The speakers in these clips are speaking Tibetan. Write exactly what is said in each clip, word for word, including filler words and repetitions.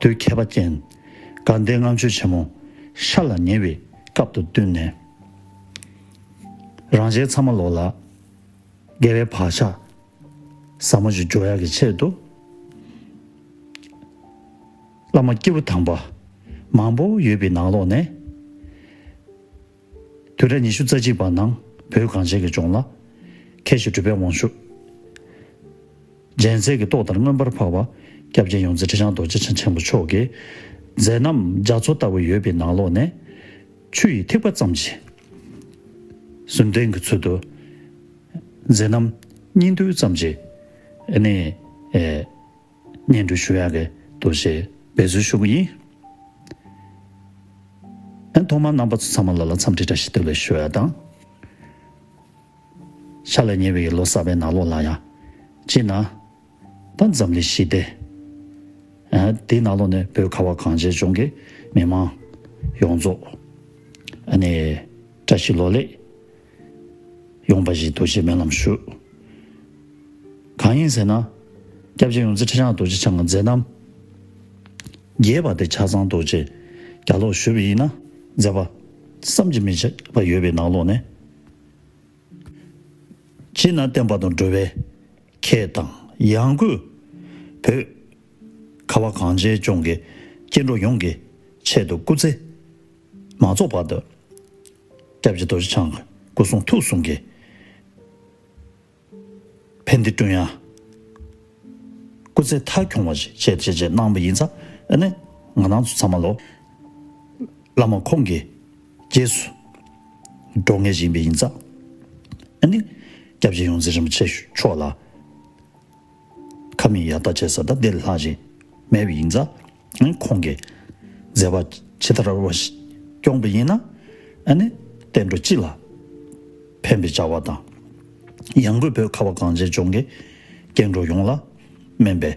དུས་ཁྱད་པར་ཅན། དགའ་ལྡན་ལྔ་མཆོད་ཆེན་མོ་ཤར་ལ་ཉེ་བའི་སྐབས་དང་བསྟུན་ནས། རང་གཞན་ཚང་མ་ལོག་ལ་དགེ་བའི་བག་ཆགས་ཟབ་མོ་ཞིག་འཇོག་ཡག་གི་ཆེད་དུ། བླ་མ་སྐྱེས་བུ་དམ་པ་མང་པོ་ཡོད་པའི་ནང་ལོགས་ནས། དུས་རབས་ཉི་ཤུ་རྩ་གཅིག་པ་ནང་བོད་གངས་ཅན་གྱི་ལྗོངས་ལ། མཁས་གྲུབ་པའི་དབང་ཕྱུག་རྒྱལ་མཚན་གྱི་ཏོག་ལྟར་མངོན་པར་འཕགས་པ་སྐྱབས་རྗེ་ཡོངས་འཛིན་ཁྲི་བྱང་རྡོ་རྗེ་འཆང་ཆེན་པོ་མཆོག་གིས་མཛད་རྣམ་རྒྱ་མཚོ་ལྟ་བུ་ཡོད་པའི་ནང་ལོགས་ནས། ཆུ་ཡི་ཐིགས་པ་ཙམ་གྱིས་ཟུར་འདོན་གྱི་ཚུལ་དུ། མཛད་རྣམ་སྙིང་བསྡུས་ཙམ་གྱིས་ནི་སྙན་སྒྲོན་ཞུ་ཡག་གི་འདུག་ཞེས་འབད་བརྩོན་ཞུ་གི་ཡིན། ཐོག་མར་རྣམ་པ་ཚོ་ཚང་མ་ལ་ལ་འཚམས་འདྲི་བཀྲ་ཤིས་བདེ་ལེགས་ཞུ་ཡག་དང་། ཤར་ལ་ཉེ་བའི་ལོ་གསར་པའི་ནང་ལོགས་ལ་ཡང་། སྤྱིར་ན། ད་འཛམ་གླིང་ཞི་བདེ། དེའི་ནང་ལོགས་ནས་བོད་ཁ་བ་གངས་ཅན་ལྗོངས་ཀྱི་མི་མང་ཡོངས་རྫོགས། ཨ་ནི་བཀྲ་ཤིས་ལོ་ལེགས་ཡོང་བ་ཞིག་འདུག་ཞེས་སྨོན་ལམ་ཞུ། གང་ཡིན་ཟེར་ན། སྐྱབས་རྗེ་ཡོངས་འཛིན་ཁྲི་བྱང་རྡོ་རྗེ་འཆང་གི་མཛད་རྣམ་རྒྱས་པ་དེ་ཆ་ཚང་རྡོ་རྗེ་རྒྱ་ལོག་ཞུས་པ་ཡིན་ན། མཛད་པ་བསམ་གྱིས་མི་ཁྱབ་པ་ཡོད་པའི་ནང་ལོགས་ནས། སྤྱིར་ན་བསྟན་པ་དང་འགྲོ་བའི་ཁྱད་དང་ཡང་སྒོས་བོད་ཁ་བ་གངས་ཅན་ལྗོངས་ཀྱི་སྐྱེ་འགྲོ་ཡོངས་ཀྱི་ཆེད་དུ་སྐུ་ཚེ་མ་རྫོགས་བར་དུ་སྐྱབས་རྗེ་རྡོ་རྗེ་འཆང་གི་སྐུ་གསུང་ཐུགས་གསུམ་གྱི་ཕན་བདེ་བསྐྲུན་ཡ། སྐུ་ཚེ་མཐའ་འཁྱོངས་པ་ཞིག་བྱས་བྱས་བྱས་གནང་བ་ཡིན་ཙང་། ཨ་ནི་ང་རང་ཚོ་ཚང་མ་ལོ་བླ་མ་ཁོང་གི་རྗེས་སུ་འགྲོ་མཁན་ཞིག་ཡིན་པ་ཡིན་ཙང་། ཨ་ནི་སྐྱབས་རྗེ་ཡོངས་འཛིན་རིན་པོ་ཆེ་མཆོག་ལ་ཁ་མིག་ཡར་ལྟ་བྱེད་ས་ད་འདི་ལས་ལྷག་ཅིག་མེད་པ་ཡིན་ཙང་། ཁོང་གི་མཛད་པ་ཇི་ལྟར་བ་ཞིག་སྐྱོང་པ་ཡིན་ན། ཨ་ནི་བསྟན་འགྲོ་སྤྱི་ལ་ཕན་པའི་བྱ་བ་དང་། ཡང་སྒོས་བོད་ཁ་བ་གངས་ཅན་ལྗོངས་ཀྱི་སྐྱེ་འགྲོ་ཡོངས་ལ་སྨན་པའི་བྱ་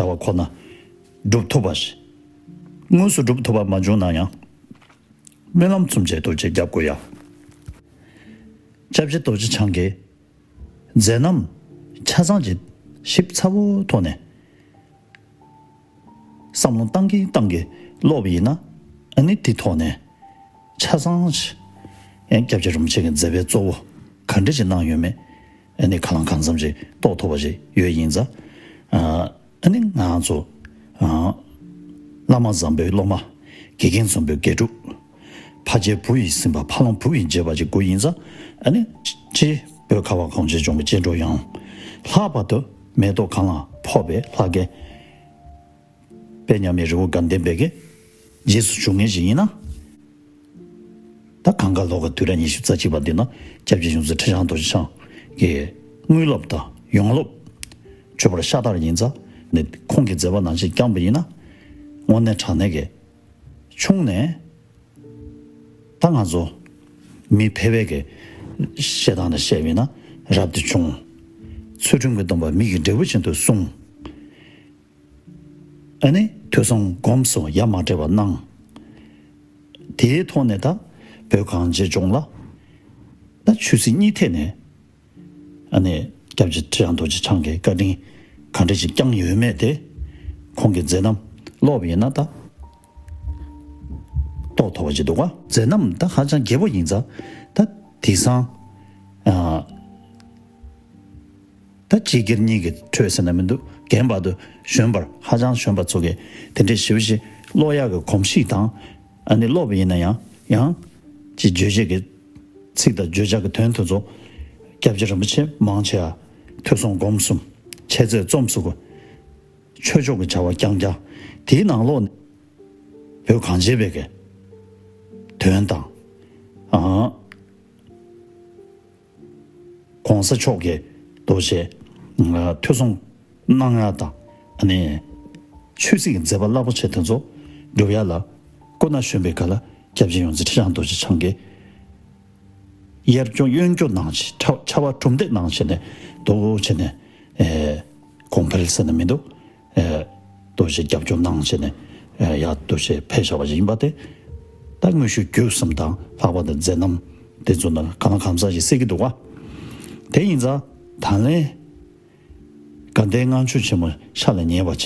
བ་ཁོ་ན་སྒྲུབ་ཐུབ་པ་ཞིག་དངོས་སུ་སྒྲུབ་ཐུབ་པ་མ་བྱུང་ན་ཡང་། སྨོན་ལམ་ཚུན་ཆད་དུ་ཆེད་རྒྱབ་དགོས་ཡ། སྐྱབས་རྗེ་རྡོ་རྗེ་འཆང་གི་མཛད་རྣམ་ཆ་ཚང་གི་ཞིབ་ཚགས་པོའི་ཐོག་ནས་བསམ་བློ་བཏང་གིན་བཏང་གིན་ཀློག་པ་ཡིན་ན། ཨ་ནི་དེ་ཐོག་ནས་ཆ་ཚང་ཞིག་ཨེ་སྐྱབས་རྗེ་རིན་པོ་ཆེ་གི་མཛད་པའི་གཙོ་བོ་ག་འདྲ་ཞིག་གནང་ཡོད་མེད། ཨ་ནི་གང་ལ་གང་འཚམ་ཞིག་རྟོགས་ཐུབ་པ་ཞིག་ཡོད་ཡིན་ཙང་། ཨ་ནི་ང་ཚོ་བླ་མ་བཟང་པོའི་སློབ་མ། དགེ་རྒན་བཟང་པོའི་དགེ་ཕྲུག་ཕ་རྗེས་བུ་ཡིས་ཟིན་པ། ཕ་ལོང་བུ་ཡིས་བརྗེད་པ་ཞིག་དགོས་ཡིན་ཙང་། ཨ་ནི་སྤྱིར་བོད་ཁ་བ་གངས་ཅན་ལྗོངས་ཀྱི་སྐྱེ་འགྲོ་ཡོངས་ལྷག་པར་དུ་མེ་ཏོག་གང་ལ་ཕོག་པའི་ལྷ་སྐལ་དཔལ་མཉམ་མེད་རི་བོ་དགའ་ལྡན་པའི་གི་རྗེས་སུ་འཇུག་མཁན་ཞིག་ཡིན་ན། ད་གང་ག་ལོག་གི་དུས་རབས་ཉི་ཤུ་རྩ་གཅིག་པ་འདི་ན་སྐྱབས་རྗེ་ཡོངས་འཛིན་ཁྲི་བྱང་རྡོ་རྗེ་འཆང་གི་དངོས་སློབ་དང་ཡོངས་སློབ་ཆོས་པར་ཤ་སྟག་ཡིན་ཙང་། ནི་ཁོང་གི་མཛད་པ་ནང་བཞིན་བསྐྱངས་པ་ཡིན་ན། དངོས་གནས་དྲང་གནས་ཀྱི་ཆུང་ནས་ད་ང་ཚོ་མི་ཕལ་པའི་གི་བཤད་སྟངས་ནས་བཤད་པ་ཡིན་ན་རབ་ཏུ་བྱུང་། ཚུལ་ཁྲིམས་ཀྱི་སྡོམ་པ་མིག་གི་འབྲས་བུ་བཞིན་དུ་བསྲུང་། ཨ་ནི་ཐོས་བསམ་སྒོམ་གསུམ་ཡ་མ་བྲལ་བ་གནང་། དེའི་ཐོག་ནས་ད་བོད་གངས་ཅན་ལྗོངས་ལ་ད་ཆོས་སྲིད་གཉིས་ཐད་ནས་ཨ་ནི་སྐྱབས་རྗེ་ཁྲི་བྱང་རྡོ་རྗེ་འཆང་གི་བཀའ་དྲིན་ག་འདྲ་ཞིག་བསྐྱངས་ཡོད་མེད་དེ། ཁོང་གི་མཛད་རྣམ་ཀློག་པ་ཡིན་ན་ད་རྟོགས་ཐུབ་པ་ཞིག་འདུག་ག་མཛད་རྣམ་ད་ཧ་ཅང་རྒྱས་པོ་ཡིན་ཙང་། ད་དེང་སང་ཨ། ད་སྤྱི་སྒེར་གཉིས་ཀྱི་ཁྲོད་ཟེར་ན་མི་འདུག་རྒན་པ་དང་གཞོན་པར་ཧ་ཅང་གཞོན་པ་ཚོ་གིས་དེ་འདྲའི་ཞིབ་ཞིབ་ཀློག་ཡག་གི་གོམས་གཤིས་དང་། ཨ་ནི་ཀློག་པ་ཡིན་ན་ཡང་ཡང་ཅིག་བརྗོད་བྱེད་ཀྱི་ཚིག་དང་བརྗོད་བྱ་གི་དོན་དེ་ཚོ་སྐྱབས་རྗེ་རིན་པོ་ཆེ་མང་ཆེ་བ་ཐོས་བསམ་སྒོམ་གསུམ་འཆད་རྩོད་རྩོམ་གསུམ་གྱི་ཆོས་ཕྱོགས་ཀྱི་བྱ་བ་རྐྱང་རྐྱང་། དེའི་ནང་ལོགས་ནས་བོད་གངས་ཅན་པའི་གི་དོན་དང་། ཨ། གོང་ས་མཆོག་གིས་འདུག་སེ་ཐོས་བསམ་གནང་ཡ་དང་། ཨ་ནི་ཆོས་སྲིད་ཀྱི་མཛད་པ་རླབས་པོ་ཆེ་དེ་ཚོ་སྒྲུབ་ཡ་ལ་སྐུ་ན་གཞོན་པའི་སྐབས་ལ་སྐྱབས་རྗེ་ཡོངས་འཛིན་ཁྲི་བྱང་རྡོ་རྗེ་འཆང་གིས་གཡས་སྐྱོར་གཡོན་སྐྱོར་གནང་བྱས། ཕྱག་ཕྱག་དཔར་གྲུབ་འདེགས་གནང་བྱས་ནས་འདུག་བྱས་ནས། ཨེ། གོང་འཕེལ་ཟེར་ན་མི་འདུག་ཨེ། འདུག་སེ་རྒྱབ་སྐྱོར་གནང་བྱས་ནས། ཨེ། ཡར་འདུག་སེ་འཕེལ་བཞག་པ་ཞིག་ཡིན་པ་དེ། ད་དངོས་ཤུགས་བརྒྱུད་གསུམ་དང་ལྷག་པར་དུ་མཛད་རྣམ་ དེ་ཚོ་ན་གང་ལ་གང་འཚམ་ཞིག་གསལ་གྱི་འདུག་ག། དེ་ཡིན་ཙང་ད་ལན་དགའ་ལྡན་ལྔ་མཆོད་ཆེན་མོ་ཤ་ལ་ཉེ་བ་བྱས།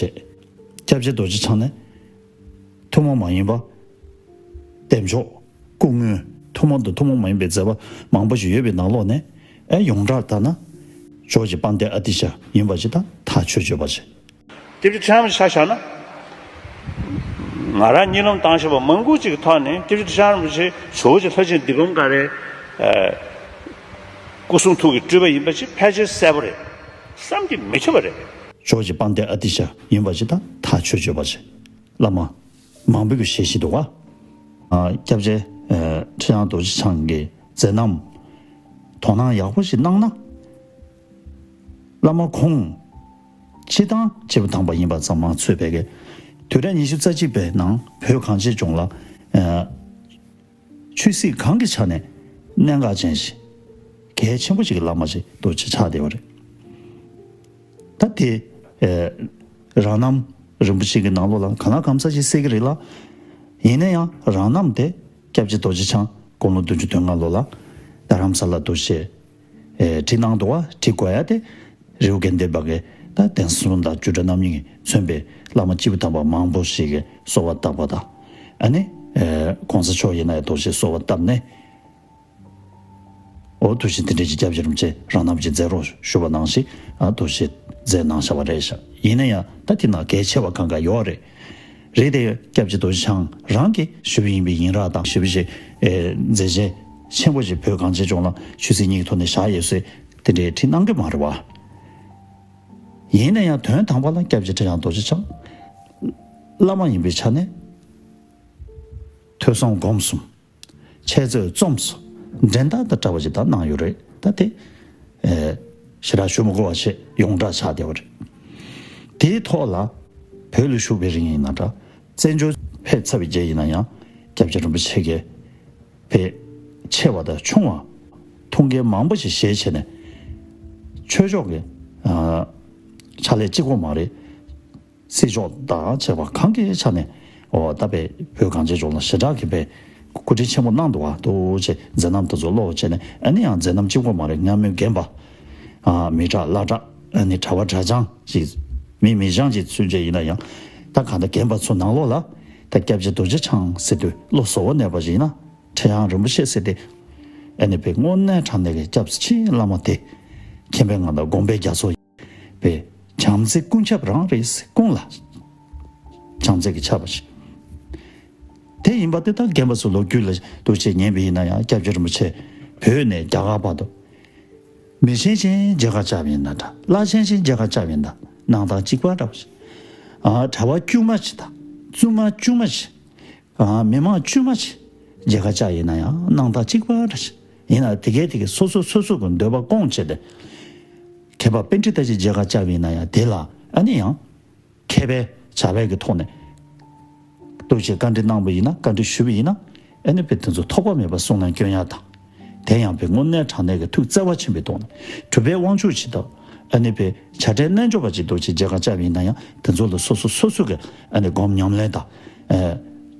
སྐྱབས་རྗེ་རྡོ་རྗེ་འཆང་ནས་ཐུན་མོང་མ་ཡིན་པ་བདེ་མཆོག་སྐུ་དངོས་ཐུན་མོང་དང་ཐུན་མོང་མ་ཡིན་པའི་མཛད་པ་མང་པོ་ཞིག་ཡོད་པའི་ནང་ལོགས་ནས། ཨེ་ཡོངས་གྲགས་ལྟར་ན་ཇོ་བོ་རྗེ་དཔལ་ལྡན་ཨ་ཏི་ཤ་ཡིན་པ་ཞིག་དང་ཐག་ཆོད་ཆོད་པ་ཞིག། སྐྱབས་རྗེ་ཁྲི་བྱང་རིན་པོ་ཆེ་ཆ་བཞག་ན། ང་རང་གཉིད་ལམ་བཏང་བཞིན་པ་མང་པོ་ཅིག་གི་ཐོག་ནས་སྐྱབས་རྗེ་ཁྲི་བྱང་རིན་པོ་ཆེ་ཇོ་བོ་རྗེ་ལྷ་ཆེན་འདི་བམ་ཀ་རེ། སྐུ་གསུང་ཐུགས་ཀྱི་སྤྲུལ་པ་ཡིན་པ་ཅིག་ཕལ་ཆེར་གསལ་པོ་རེད། བསམ་གྱིས་མི་ཁྱབ་པ་རེད། ཇོ་བོ་རྗེ་དཔལ་ལྡན་ཨ་ཏི་ཤ་ཡིན་པ་ཅིག་དང་ཐག་ཆོད་ཆོད་པ་ཅིག། བླ་མ་མང་པོ་གི་ཞལ་བཞེས་འདུག་ག། སྐྱབས་རྗེ་ཁྲི་བྱང་རྡོ་རྗེ་འཆང་གི་མཛད་རྣམ་དོ་སྣང་ཡག་པོ་ཞིག་གནང་ན། བླ་མ་ཁོང་སྤྱི་བཏང་སྐྱེས་བུ་དམ་པ་ཡིན་པ་ཙམ་མ་ཚད་པའི་གི་དུས་རབས་ཉི་ཤུ་རྩ་གཅིག་པའི་ནང་བོད་གངས་ཅན་ལྗོངས་ལ་ཨ་ཆོས་སྲིད་གང་གི་ཆ་ནས་གནད་འགག་ཅན་ཞིག་གལ་ཆེན་པོ་ཞིག་གི་བླ་མ་ཞིག་ཏུ་ཆགས་བསྡད་པ་རེད། ད་དེ་ཨ་རང་རྣམ་རིན་པོ་ཆེ་གི་ནང་ལོགས་ལ་གང་ལ་གང་འཚམ་ཞིག་གསལ་གི་རེད་ལ། ཡིན་ན་ཡང་རང་རྣམ་དེ་སྐྱབས་རྗེ་རྡོ་རྗེ་འཆང་དགུང་ལོ་བདུན་ཅུ་དོན་ལྔ་ལོ་ལ་རྡ་རམ་ས་ལ་དུ་བཞེས། ཨེ་བྲིས་གནང་འདུག་བ། བྲིས་དགོས་ཡ་དེ་རི་བོ་དགེ་ལྡན་པ་གི་ད་གདན་ས་གསུམ་དང་རྒྱུད་གྲྭ་རྣམ་གཉིས་ཀྱིས་མཚོན་པའི་བླ་མ་སྐྱེས་བུ་དམ་པ་མང་པོ་ཞིག་གིས་གསོལ་བ་བཏབ་པ་དང་། ཨ་ནི་ཨེ་གོང་ས་མཆོག་ཡིན་ན་ཡང་དུ་བཞེས་གསོལ་བ་བཏབ་ནས། འོ་དུ་བཞེས་དེ་འདྲའི་ཅིག་སྐྱབས་རྗེ་རིན་པོ་ཆེ་རང་རྣམ་ཅིག་མཛད་རོགས་ཞུ་བ་ནང་བཞིན་ཨ་དུ་བཞེས་མཛད་གནང་བཞག་པ་རེད་ཤག། ཡིན་ན་ཡང་ད་དེ་ནང་གལ་ཆེ་བ་གང་ག་ཡོད་རེད། རེད་དེ་སྐྱབས་རྗེ་རྡོ་རྗེ་འཆང་རང་གིས་ཞུ་བ་ཡིན་པའི་ཡིན་ར་དང་ཞུ་བ་ཞིག་ཨེ་མཛད་རྗེས་ཆེན་པོ་ཞིག་བོད་གངས་ཅན་ལྗོངས་ལ་ཆོས་སྲིད་གཉིས་ཀྱི་ཐོག་ནས་བཞག་ཡོད་ཟེར་དེ་འདྲའི་བྲིས་གནང་གི་མ་རེད་བ། ཡིན་ན་ཡང་དོན་དམ་པ་ལ་སྐྱབས་རྗེ་ཁྲི་བྱང་རྡོ་རྗེ་འཆང་བླ་མ་ཡིན་པའི་ཆ་ནས་ཐོས་བསམ་སྒོམ་གསུམ། འཆད་རྩོད་རྩོམ་གསུམ་འགྲན་ཟླ་དང་བྲལ་བ་ཞིག་ད་གནང་ཡོད་རེད། ད་དེ་ཨེ་ཞེ་དྲག་ཞུ་མི་དགོས་པ་ཞིག་ཡོངས་གྲགས་ཆགས་བསྡད་པ་རེད། དེའི་ཐོག་ལ་བོད་ལ་བཞུགས་པའི་རིང་ཡིན་ན་འདྲ། བཙན་བྱོལ་ཕེབས་ཚར་བའི་རྗེས་ཡིན་ན་ཡང་སྐྱབས་རྗེ་རིན་པོ་ཆེ་གིས་བོད་ཆེ་བ་དང་ཆུང་བ་ཐུགས་འགན་མང་པོ་ཞིག་བཞེས་བྱས་ནས་ཆོས་ཕྱོགས་ཀྱི་ཨ་ཕྱག་ལས་གཅིག་པོ་མ་རེད། སྲིད་ཕྱོགས་དང་བྱས་པ་གང་གི་ཆ་ནས་འོ་ད་བོད་བོད་གངས་ཅན་ལྗོངས་ལ་ཞེ་དྲག་གི་བོད་སྐུ་དྲིན་ཆེན་པོ་གནང་འདུག་བ། འདུག་ཅེས་མཛད་རྣམ་དེ་ཚོ་ཀློག་བྱས་ནས། ཨ་ནི་ཡང་མཛད་རྣམ་གཅིག་པོ་མ་རེད། སྔ་མོའི་རྒན་པ་ཨ་མི་དྲག་བླ་དྲག་ཨ་ནི་གྲྭ་པ་གྲྭ་རྐྱང་ཅིག་མི་མི་རྐྱང་ཅིག་ཚུན་ཆད་ཡིན་ན་ཡང་ད་གང་ལྟར་རྒན་པ་ཚོ་ནང་ལོགས་ལ་ད་སྐྱབས་རྗེ་རྡོ་རྗེ་འཆང་ཟེར་དུས་བློ་གཟུ་བོར་གནས་པ་ཞིག་ཡིན་ན་ཁྲི་བྱང་རིན་པོ་ཆེ་ཟེར་ཏེ་ཨ་ནི་བོད་དངོས་གནས་དྲང་གནས་ཀྱི་སྐྱབས་ཆེན་བླ་མ་དེ་མཁྱེན་པའི་ངང་དང་དགོངས་པའི་རྒྱ་མཚོ། པའི་བྱམས་བརྩེ་ཀུན་ཁྱབ་རང་རེད། ཀུན་ལ་བྱམས་བརྩེ་གི་ཁྱབ་པ་ཞིག། དེ་ཡིན་པ་དེ་དག་རྒན་པ་ཚོ་ལོ་རྒྱུས་ལ་འདུ་བྱེད་ཉན་པ་ཡིན་ན་ཡང་སྐྱབས་རྗེ་རིན་པོ་ཆེ་བོད་ནས་རྒྱ་གར་བར་དུ་མི་ཆེན་ཆེན་མཇལ་ཁ་བཅར་བ་ཡིན་ན་འདྲ། བླ་ཆེན་ཆེན་མཇལ་ཁ་བཅར་བ་ཡིན་ན་གནང་སྟངས་གཅིག་པ་འདྲ་བ་ཞིག། ཨ་གྲྭ་པ་དཀྱུས་མ་ཞིག་དང་བཙུན་མ་དཀྱུས་མ་ཞིག། མི་མང་དཀྱུས་མ་ཞིག་མཇལ་ཁ་བཅར་ཡིན་ན་ཡང་གནང་སྟངས་གཅིག་པ་འདྲ་ཞིག་ཡིན་ན། དེ་གའི་དེ་གའི་སོ་སོ་སོ་སོ་གི་འདོད་པ་སྐོང་བྱས་ཏེ་མཁས་པ་པཎྜི་ཏ་ཞིག་མཇལ་ཁ་བཅར་བ་ཡིན་ན་ཡང་དེ་ལ་ཨ་ནི་ཡང་མཁས་པའི་བྱ་བའི་གི་ཐོག་ནས་འདུ་བྱེད་བཀའ་འདྲི་གནང་བ་ཡིན་ན། བཀའ་འདྲི་ཞུས་པ་ཡིན་ན་ཨ་ནི་བོད་དེ་ཚོ་ཐོགས་པ་མེད་པ་གསུང་ལན་སྐྱོན་ཡག་དང་། དེ་ཡང་བོད་དངོས་གནས་དྲང་གནས་ཀྱི་ཐུགས་བརྩེ་བ་ཆེན་པོའི་ཐོག་ནས་གྲུབ་པའི་དབང་ཕྱུག་ཅིག་དང་། ཨ་ནི་བོད་བྱ་བྲལ་རྣལ་འབྱོར་པ་ཅིག་འདུ་བྱེད་མཇལ་ཁ་བཅར་བ་ཡིན་ན་ཡང་དེ་ཚོ་ལ་སོ་སོ་སོ་སོ་གི་ཨ་ནི་སྒོམ་ཉམས་ལེན་དང་།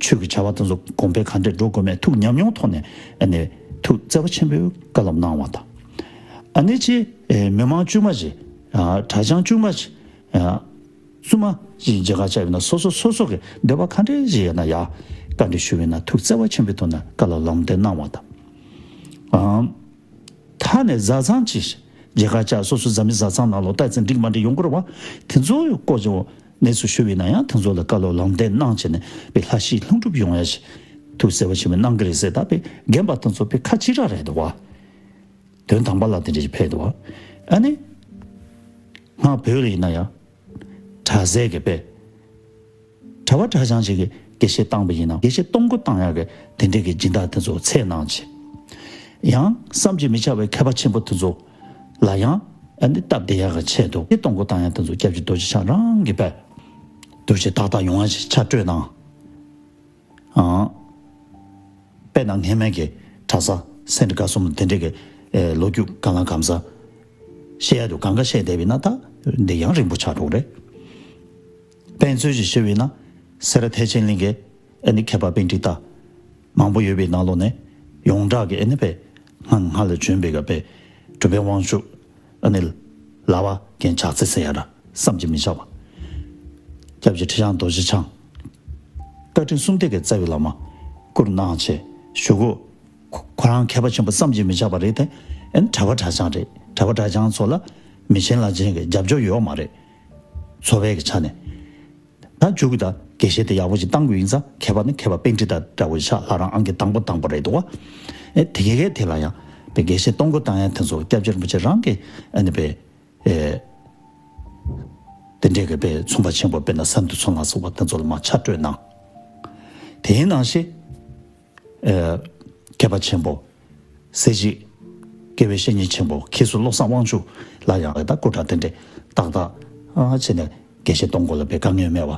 ཆོས་ཀྱི་བྱ་བ་དེ་ཚོ་གོང་འཕེལ་ག་འདྲས་འགྲོ་དགོས་མེད་ཐུགས་ཉམས་མྱོང་ཐོག་ནས་ཨ་ནི་ཐུགས་བརྩེ་བ་ཆེན་པོས་བཀའ་སློབ་གནང་བ་དང་། ཨ་ནི་ཅི་མི་མང་དཀྱུས་མ་ཅིག་གྲྭ་རྐྱང་དཀྱུས་མ་ཅིག་བཙུན་མ་ཅིག་མཇལ་ཁ་བཅར་བ་ཡིན་ན་སོ་སོ་སོ་སོ་གི་འདོད་པ་ག་འདྲས་ཅིག་ཡོད་ན་ཡང་བཀའ་འདྲི་ཞུས་པ་ཡིན་ན་ཐུགས་བརྩེ་བ་ཆེན་པོའི་ཐོག་ནས་བཀའ་སློབ་ལམ་སྟོན་གནང་བ་དང་། ཨང་། མཐའ་ནས་བཟའ་ཚང་ཅིག་མཇལ་ཁ་བཅར། སོ་སོ་བཟའ་མི་བཟའ་ཚང་ནང་ལོགས་ལྟ་ཚན་འགྲིག་མ་འགྲིག་ཡོང་གི་རེད་བ། དེ་ཚོ་སྐོར་ཅིག་གནས་ཚུལ་ཞུས་པ་ཡིན་ན་ཡང་དེ་ཚོ་ལ་བཀའ་སློབ་ལམ་སྟོན་གནང་བྱས་ནས་པའི་ལྷ་ཞིག་ལྷུན་གྲུབ་ཡོང་ཡ་ཞིག་ཐུགས་བརྩེ་བ་ཆེན་པོས་གནང་གི་རེད་ཟེར། ད་པའི་རྒན་པ་དེ་ཚོ་པའི་ཁ་ཅིག་ར་རེད་འདུག་བ། དོན་དམ་པ་ལ་དེ་འདྲ་ཞིག་ཕེབས་འདུག་བ། ཨ་ནི། སྔར་བོད་ལ་ཡིན་ན་ཡང་། གྲྭ་ཟས་ཀྱི་དཔེ། གྲྭ་པ་གྲྭ་རྐྱང་ཞིག་གིས་དགེ་བཤེས་བཏང་པ་ཡིན་ན་དགེ་བཤེས་གཏོང་སྒོ་བཏང་ཡག་གི་དེ་འདྲས་ཀྱི་སྦྱིན་བདག་དེ་ཚོ་འཚོལ་གནང་བྱས། ཡང་བསམ་གྱིས་མི་ཁྱབ་པའི་མཁས་པ་ཆེན་པོ་དེ་ཚོ་ལ་ཡང་ཨ་ནི་སྟབས་བདེ་ཡག་གི་ཆེད་དུ་གཏོང་སྒོ་བཏང་ཡག་དེ་ཚོ་སྐྱབས་རྗེ་རྡོ་རྗེ་འཆང་རང་གིས་དཔེ་འདུ་བྱེད་ཏག་ཏག་ཡོང་ཡག་ཞིག་ཕྱག་སྤྲོད་གནང་། ཨང་། དཔེར་ན་སྔས་མའི་གི་གྲྭ་ས་སེ་འབྲས་དགའ་གསུམ་དེ་འདྲས་ཀྱི་ཨེ་ལོ་རྒྱུས་གང་ལ་གང་འཚམ་བཤད་ཡག་འདུག་གང་ག་བཤད་བསྡད་པ་ཡིན་ན་ད་འདི་ཡང་རིང་པོ་ཆགས་འགྲོ་གི་རེད། དཔེ་མཚོན་ཞིག་ཞུས་པ་ཡིན་ན་སེ་ར་ཐེག་ཆེན་གླིང་གི་ཨ་ནི་མཁས་པ་པཎྜི་ཏ་མང་པོ་ཡོད་པའི་ནང་ལོགས་ནས་ཡོངས་གྲགས་ཀྱི་ཨ་ནི་དཔེ་ སྔ་སྔ་ལ་བྱོན་པའི་ག་པའི་གྲུབ་པའི་དབང་ཕྱུག་ཨ་ནི་ལག་པ་རྒན་ཇག་རྩེ་ཟེར་ཡ་འདྲ་བསམ་གྱིས་མི་ཁྱབ་པ། སྐྱབས་རྗེ་ཁྲི་བྱང་རྡོ་རྗེ་འཆང་བཀའ་དྲིན་གསུམ་ལྡན་གྱི་རྩ་བའི་བླ་མ་བཀུར་གནང་བྱས་བཞུགས་སྒོ། ཁོ་ཁོ་རང་མཁས་པ་ཆེན་པོ་བསམ་གྱིས་མི་ཁྱབ་པ་རེད་དེ། ཨ་ནི་གྲྭ་པ་གྲྭ་རྐྱང་རེད། གྲྭ་པ་གྲྭ་རྐྱང་ཚོ་ལ་མི་ཆེན་ལ་ཆེན་གྱི་རྒྱབ་སྐྱོར་ཡོད་མ་རེད། ཚོ་བའི་གི་ཆ་ནས། ད་མཇུག་གི་ད་དགེ་བཤེས་དེ་ཡག་པོ་ཞིག་བཏང་དགོས་ཡིན་ཙང་མཁས་པ་ནི་མཁས་པ་པཎྜི་ཏ་འདྲ་བོ་ཞིག་ཆགས། ལྷ་རམས་ཨང་ཀི་དང་པོ་དང་པོ་རེད་འདུག་བ། ཨེ་དེ་གའི་དེ་ལ་ཡང་པའི་དགེ་བཤེས་གཏོང་སྒོ་བཏང་ཡ་དེ་ཚོ་སྐྱབས་རྗེ་རིན་པོ་ཆེ་རང་གི་ཨ་ནི་པའི་ཨེ་དེ་འདྲའི་གི་པའི་ཚོང་པ་ཆེན་པོ་དཔེར་ན་ས་འདུ་ཚོ་ལ་སོགས་པ་དེ་ཚོ་ལ་མར་ཕྱག་སྤྲོད་གནང་། དེའི་ནང་བཞིན། ཨེ་མཁས་པ་ཆེན་པོ། སྲས་བཅས། དགེ་བའི་བཤེས་གཉེན་ཆེན་པོ་མཁས་གྲུབ་བློ་བཟང་དབང་ཕྱུག་ལ་ཡང་ད་སྐུ་དྲག་དེ་འདྲས་ཏག་ཏག་ཨ་བྱས་ནས་དགེ་བཤེས་གཏོང་སྒོ་ལ་པའི་དཀའ་ངལ་མེད་པ།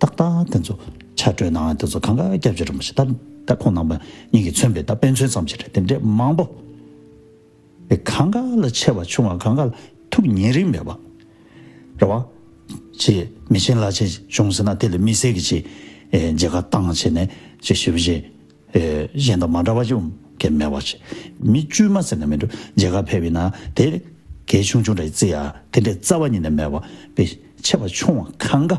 ཏག་ཏག་དེ་ཚོ་ཕྱག་སྤྲོད་གནང་དེ་ཚོ་གང་ག་སྐྱབས་རྗེ་རིན་པོ་ཆེ་ད་ད་ཁོང་རྣམ་པ་གཉིས་ཀྱིས་མཚོན་པའི་ད་དཔེ་མཚོན་ཙམ་ཞིག་རེད། དེ་འདྲས་མང་པོ། གང་ག་ལ་ཆེ་བ་ཆུང་བ་གང་ག་ལ་ཐུགས་ཉེ་རིང་མེད་པ། རེད་བ། ཅེས་མི་ཆེན་ལ་ཆེ་བྱུང་ཟེར་ན་དེ་ལ་དམིགས་བསལ་གྱི་ཅིག་ཨེ་མཇལ་ཁ་བཏང་བྱས་ནས་ཅིག་ཞིབ་ཅིག་ཨེ་གཞན་དང་མ་འདྲ་བ་ཅུང་གི་མེད་པ་ཅིག་མི་དཀྱུས་མ་ཟེར་ན་མི་འགྲོ། མཇལ་ཁ་ཕེབས་པ་ཡིན་ན་དེ་གལ་ཆུང་ཆུང་འདྲ་བརྩི་ཡ་དེ་འདྲའི་རྩ་བ་ཉིད་ནས་མེད་པ་པའི་ཆེ་བ་ཆུང་བ་གང་ག་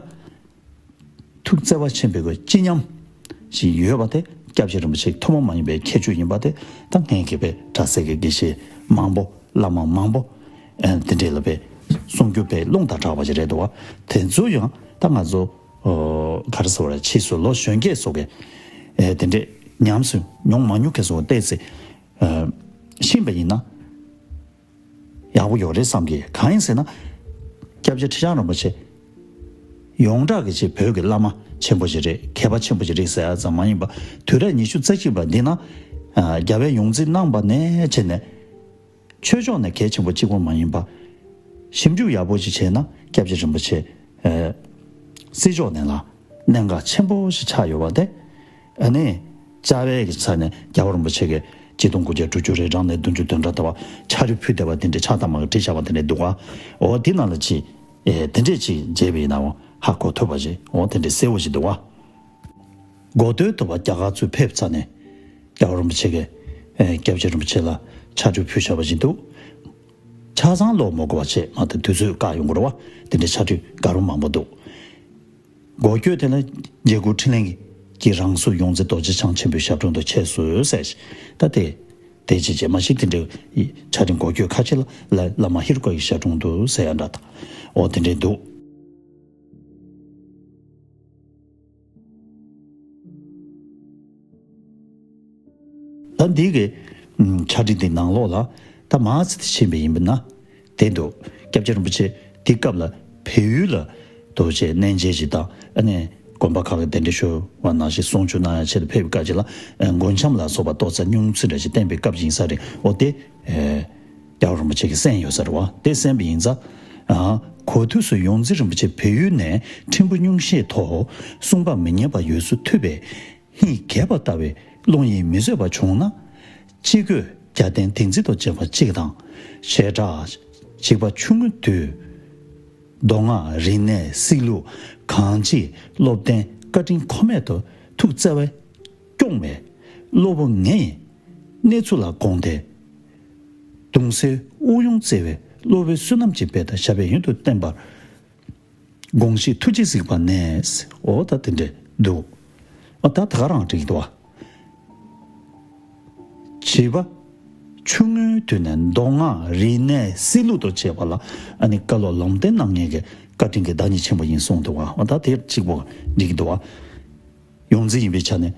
ཐུགས་བརྩེ་བ་ཆེན་པོའི་སྤྱི་མཉམ་ཞིག་ཡོད་པ་དེ་སྐྱབས་རྗེ་རིན་པོ་ཆེའི་ཐུན་མོང་མ་ཡིན་པའི་ཁྱད་ཆོས་ཡིན་པ་དེ་ད་ངས་གི་པའི་གྲྭ་སའི་གི་དགེ་བཤེས་མང་པོ་བླ་མ་མང་པོ་ཨ་དེ་འདྲས་ལ་པའི་གསུང་རྒྱུ་པའི་རླུང་དང་འདྲ་བ་ཞིག་རེད་འདུག་བ། དེ་ཚོ་ཡང་ད་ང་ཚོ་ཨོ་ག་རེ་ཟེར་བ་རེད། ཕྱིས་སུ་ལོ་གཞོན་སྐྱེས་སོགས་ཀྱིས་ཨེ་དེ་འདྲས་ཉམས་སུ་མྱོང་མ་མྱོང་མཁན་སོགས་བལྟས་ཚེ་ཨ་ཤེས་པ་ཡིན་ན། ཡག་པོ་ཡོད་རེད་བསམ་གི། གང་ཡིན་ཟེར་ན། སྐྱབས་རྗེ་ཁྲི་བྱང་རིན་པོ་ཆེ། ཡོངས་གྲགས་ཀྱི་ཆེད་བོད་ཀྱི་བླ་མ་ཆེན་པོ་ཞིག་རེད། མཁས་པ་ཆེན་པོ་ཞིག་རེད་ཟེར་ཡ་ཙམ་མ་ཡིན་པ། དུས་རབས་ཉི་ཤུ་རྩ་གཅིག་པ་འདི་ན། རྒྱལ་བའི་ཡོངས་འཛིན་གནང་པ་ནས་བྱས་ནས། ཆོས་ཕྱོགས་ནས་གལ་ཆེན་པོ་གཅིག་པོ་མ་ཡིན་པ། ཞིབ་འཇུག་ཡག་པོ་ཞིག་བྱས་ན་སྐྱབས་རྗེ་རིན་པོ་ཆེ། སྲིད་ཕྱོགས་ནས་ལ། གནད་འགག་ཆེན་པོ་ཞིག་ཆགས་ཡོད་པ་དེ། ཨ་ནི། རྩ་བའི་གི་ས་ནས་རྒྱལ་བ་རིན་པོ་ཆེ་གི་ཆིག་སྟོང་དགུ་བརྒྱ་དྲུག་ཅུ་རེ་གྲངས་ནས་བདུན་ཅུ་དོན་གྲངས་ལྟ་བ་ཕྱག་རིས་ཕུལ་བསྡད་པ་དེ་འདྲའི་ཕྱག་དང་མ་གི་བྲིས་བཞག་པ་དེ་འདྲ་འདུག་ག་འོ་དེ་ནང་ལ་ཅིག་ཨེ་དེ་འདྲས་ཅིག་མཇལ་བ་ཡིན་ནའང་ཧ་གོ་ཐུབ་པ་ཞིག་འོ་དེ་འདྲས་གསལ་བོ་ཞིག་འདུག་ག་འགོ་སྟོད་དུ་བ་རྒྱ་གར་ཚུར་ཕེབས་ཚར་ནས་རྒྱལ་བ་རིན་པོ་ཆེ་གི་ཨེ་སྐྱབས་རྗེ་རིན་པོ་ཆེ་ལ་ཕྱག་རིས་ཕུལ་བཞག་པ་ཞིག་འདུག་ཆ་ཚང་ཀློག་མི་དགོས་པ་བྱས་མ་གཏོགས་དུས་ཚོད་བཀག་ཡོང་གི་རེད་བ། དེ་འདྲའི་ཕྱག་རིས་གང་རུང་མང་པོ་འདུག་འགོ་བསྐྱོད་དེ་ལ་རྗེ་གུང་ཕྲིན་ལས་ཀྱི་རང་གཟུགས་ཡོངས་འཛིན་རྡོ་རྗེ་འཆང་ཆེན་པོའི་ཞབས་དྲུང་དུ་ཆས་སོ་ཟེར་ཞིང་ད་དེ་དེ་ཅི་བྱེད་མ་ཤེས་དེ་འདྲའི་ཕྱག་རིས་འགོ་བསྐྱོད་ཁ་ཆེ་ལ་ལ་བླ་མ་ཧེ་རུ་ཀ་ཡི་ཞབས་དྲུང་དུ་ཟེར་ཡ་འདྲ་དང་འོ་དེ་འདྲའི་འདུག་ད་འདི་གི་ཕྱག་བྲིས་འདི་ནང་ལོགས་ལ་ད་མ་ཚིག་ཏུ་ཕྱིན་པ་ཡིན་པ་ན། དེ་འདུག་སྐྱབས་རྗེ་རིན་པོ་ཆེ་དེ་སྐབས་ལ་བལ་ཡུལ་ལ་རྡོ་རྗེ་གནས་མཇལ་ཞིག་དང་ཨ་ནི་དགོན་པ་ཁག་གི་གདན་འདྲེན་ཞུ་བ་ནང་བཞིན་གསུང་ཆོས་གནང་ཡ་ཆེད་དུ་ཕེབས་པའི་སྐབས་ཅིག་ལ་མགོན་འཆམ་ལ་སོགས་པ་ཏོག་ཙམ་སྙུང་ཚུལ་འདྲ་ཞིག་བསྟན་པའི་སྐབས་ཅིག་ཡིན་ས་རེད། འོ་དེ་རྒྱལ་བ་རིན་པོ་ཆེ་གིས་གསན་ཡོད་ས་རེད་བ། དེ་གསན་པ་ཡིན་ཙང་གོ་ཐོས་སུ་ཡོངས་འཛིན་རིན་པོ་ཆེ་བལ་ཡུལ་ནས་ཕྲན་བུ་སྙུང་གཞིའི་ཐོག་གསུང་པ་མི་ཉན་པ་ཡོངས་སུ་ཐུབ་པའི་སྙིང་གས་པ་ལྟ་བུའི་ཀློང་ཡིད་མི་བཟོད་པ་བྱུང་ན། ཅི་དགོས་རྒྱལ་བསྟན་བདེན་ཚིག་ཏུ་བྱེད་པ་གཅིག་དང་། བྱེ་བྲག་བྱིས་པ་ཆུང་ངུའི་དུས། མདོ་སྔགས་རིག་གནས་སྲིད་ལུགས་གང་ཅིའི་སློབ་སྟོན་བཀའ་དྲིན་ཁོ་མེད་དུ་ཐུགས་བརྩེ་བས་སྐྱོང་བའི་སློབ་བུ་ངས་གནས་ཚུལ་ལ་དགོངས་ཏེ། གདུང་སྲས་དབུ་ཡོངས་བརྩེ་བའི་སློབ་དཔོན་བསོད་ནམས་ཀྱི་དཔལ་དང་ཞབས་པད་ཡུན་དུ་བརྟན་པར། དགོངས་ཤིག་ཐུགས་རྗེས་གཟིགས་པ་ནས། འོ་ད་དེ་འདྲས་འདུག་འོ་ད་ད་ག་རང་འགྲིག་འདུག་བ། བྱིས་པ་ཆུང་ངུའི་དུས་ནས་མདོ་སྔགས་རིག་གནས་སྲིད་ལུགས་དང་བཅས་པ་ལ་ཨ་ནི་བཀའ་སློབ་ལམ་སྟོན་གནང་མཁན་གྱི་བཀའ་དྲིན་གྱི་བདག་ཉིད་ཆེན་པོ་ཡིན་གསུངས་འདུག་བ། འོ་ད་དེ་གཅིག་པོ་འགྲིག་འདུག་བ། ཡོངས་འཛིན་ཡིན་པའི་ཆ་ནས་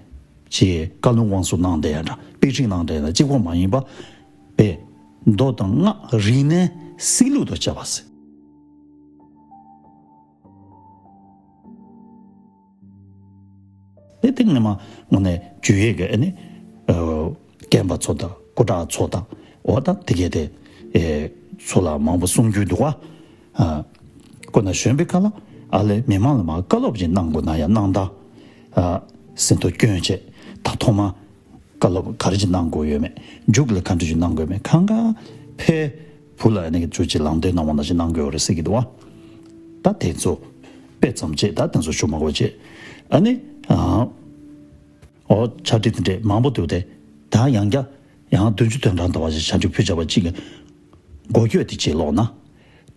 ཅིག་བཀའ་ལུང་དབང་གསུང་གནང་བསྡད་ཡ་འདྲ་དཔེ་ཁྲིད་གནང་བསྡད་ཡ་འདྲ་གཅིག་པོ་མ་ཡིན་པ། པས་མདོ་དང་སྔགས་རིག་གནས་སྲིད་ལུགས་དང་བཅས་པ་ཟེར། དེ་སྟེང་ནས་མ་དངོས་གནས་འཇུ་ཡས་ཀྱི་ཨ་ནི་རྒན་པ་ཚོ་དང་སྐུ་དྲག་ཚོ་དང་འོ་ད་དེ་གས་དེ་ཚོ་ལ་མང་པོ་གསུང་རྒྱུ་འདུག་བ། སྐུ་ན་གཞོན་པའི་སྐབས་ལ་ཨ་ལས་མི་མང་ལ་མ་བཀའ་སློབ་ཅིག་གནང་དགོས་ན་ཡང་གནང་ད། ཟིན་ཐོ་སྐྱོན་བྱས་ད་ཐོག་མ། བཀའ་སློབ་ག་རེ་ཅིག་གནང་དགོས་ཡོད་མེད། མཇུག་ལ་ག་འདྲ་ཅིག་གནང་དགོས་ཡོད་མེད། གང་ག་ཕའི་བུ་ལ་ནི་ཅུ་ཅིག་ལམ་སྟོན་གནང་བ་ནང་བཞིན་གནང་དགོས་ཡོད་རེད་ཟེར་གྱི་འདུག་བ། ད་དེ་ཚོ་དཔེ་ཙམ་བྱས་ད་དེ་ཚོ་ཞུ་མ་དགོས་བྱས། ཨ་ནི་ཨ་འོ་ཕྱག་བྲིས་དེ་འདྲས་མང་པོ་འདུག་སྟེ་ད་ཡང་བསྐྱར་ ཡང་བདུན་ཅུ་དོན་གྲངས་ལྟ་བ་ཞིག་བྱང་ཆུབ་ཕུལ་བྱ་བ་གཅིག་གི་འགོ་བསྐྱོད་དེ་གཅིག་ཀློག་ན།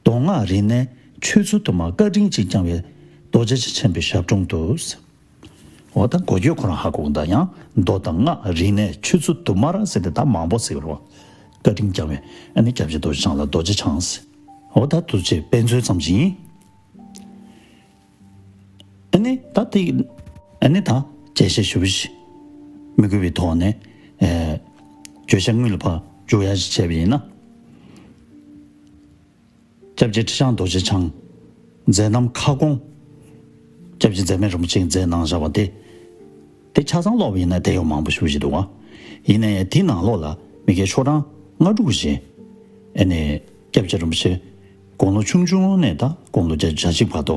མདོ་སྔགས་རིག་གནས་ཆོས་ཚུལ་དུ་མར་བཀའ་དྲིན་ཅིག་བསྐྱངས་པའི་རྡོ་རྗེ་འཆང་ཆེན་པོའི་ཞབས་དྲུང་དུ། འོ་ད་འགོ་བསྐྱོད་ཁོ་རང་ཧ་གོ་གི་འདུག་ཡང་མདོ་དང་སྔགས་རིག་གནས་ཆོས་ཚུལ་དུ་མར་ཟེར་ཏེ་ད་མང་པོ་ཟེར་བ་རེད་བ། བཀའ་དྲིན་བསྐྱངས་པའི་ཨ་ནི་སྐྱབས་རྗེ་རྡོ་རྗེ་འཆང་ལ་རྡོ་རྗེ་འཆང་ཟེར། འོ་ད་དུ་ཆེ་དཔེ་མཚོན་ཙམ་ཞིག་ཡིན། ཨ་ནི་ད་དེ་ཨ་ནི་ད་འགྲེལ་བཤད་ཞུ་བ་ཞིག་མི་དགོས་པའི་ཐོག་ནས་ཨེ། བརྗོད་བྱ་དངོས་ལ་ཕར་འཇུག་ཡ་ཞིག་བྱས་པ་ཡིན་ན། སྐྱབས་རྗེ་ཁྲི་བྱང་རྡོ་རྗེ་འཆང་མཛད་རྣམ་ཁ་སྐོང་། སྐྱབས་རྗེ་མཛད་མེད་རིན་པོ་ཆེས་མཛད་གནང་བཞག་པ་དེ། དེ་ཆ་ཚང་ཀློག་པ་ཡིན་ན་དེ་ཡང་མང་པོ་ཞེ་པོ་ཅིག་འདུག་བ། ཡིན་ན་ཡང་དེའི་ནང་ལོགས་ལ་མི་སྐད་ཤོག་གྲངས་ལྔ་དྲུག་ཅིག་ཨ་ནི་སྐྱབས་རྗེ་རིན་པོ་ཆེ་དགུང་ལོ་ཆུང་ཆུང་ནས་ད་དགུང་ལོ་བརྒྱད་ཅུ་གྱ་གཅིག་བར་དུ་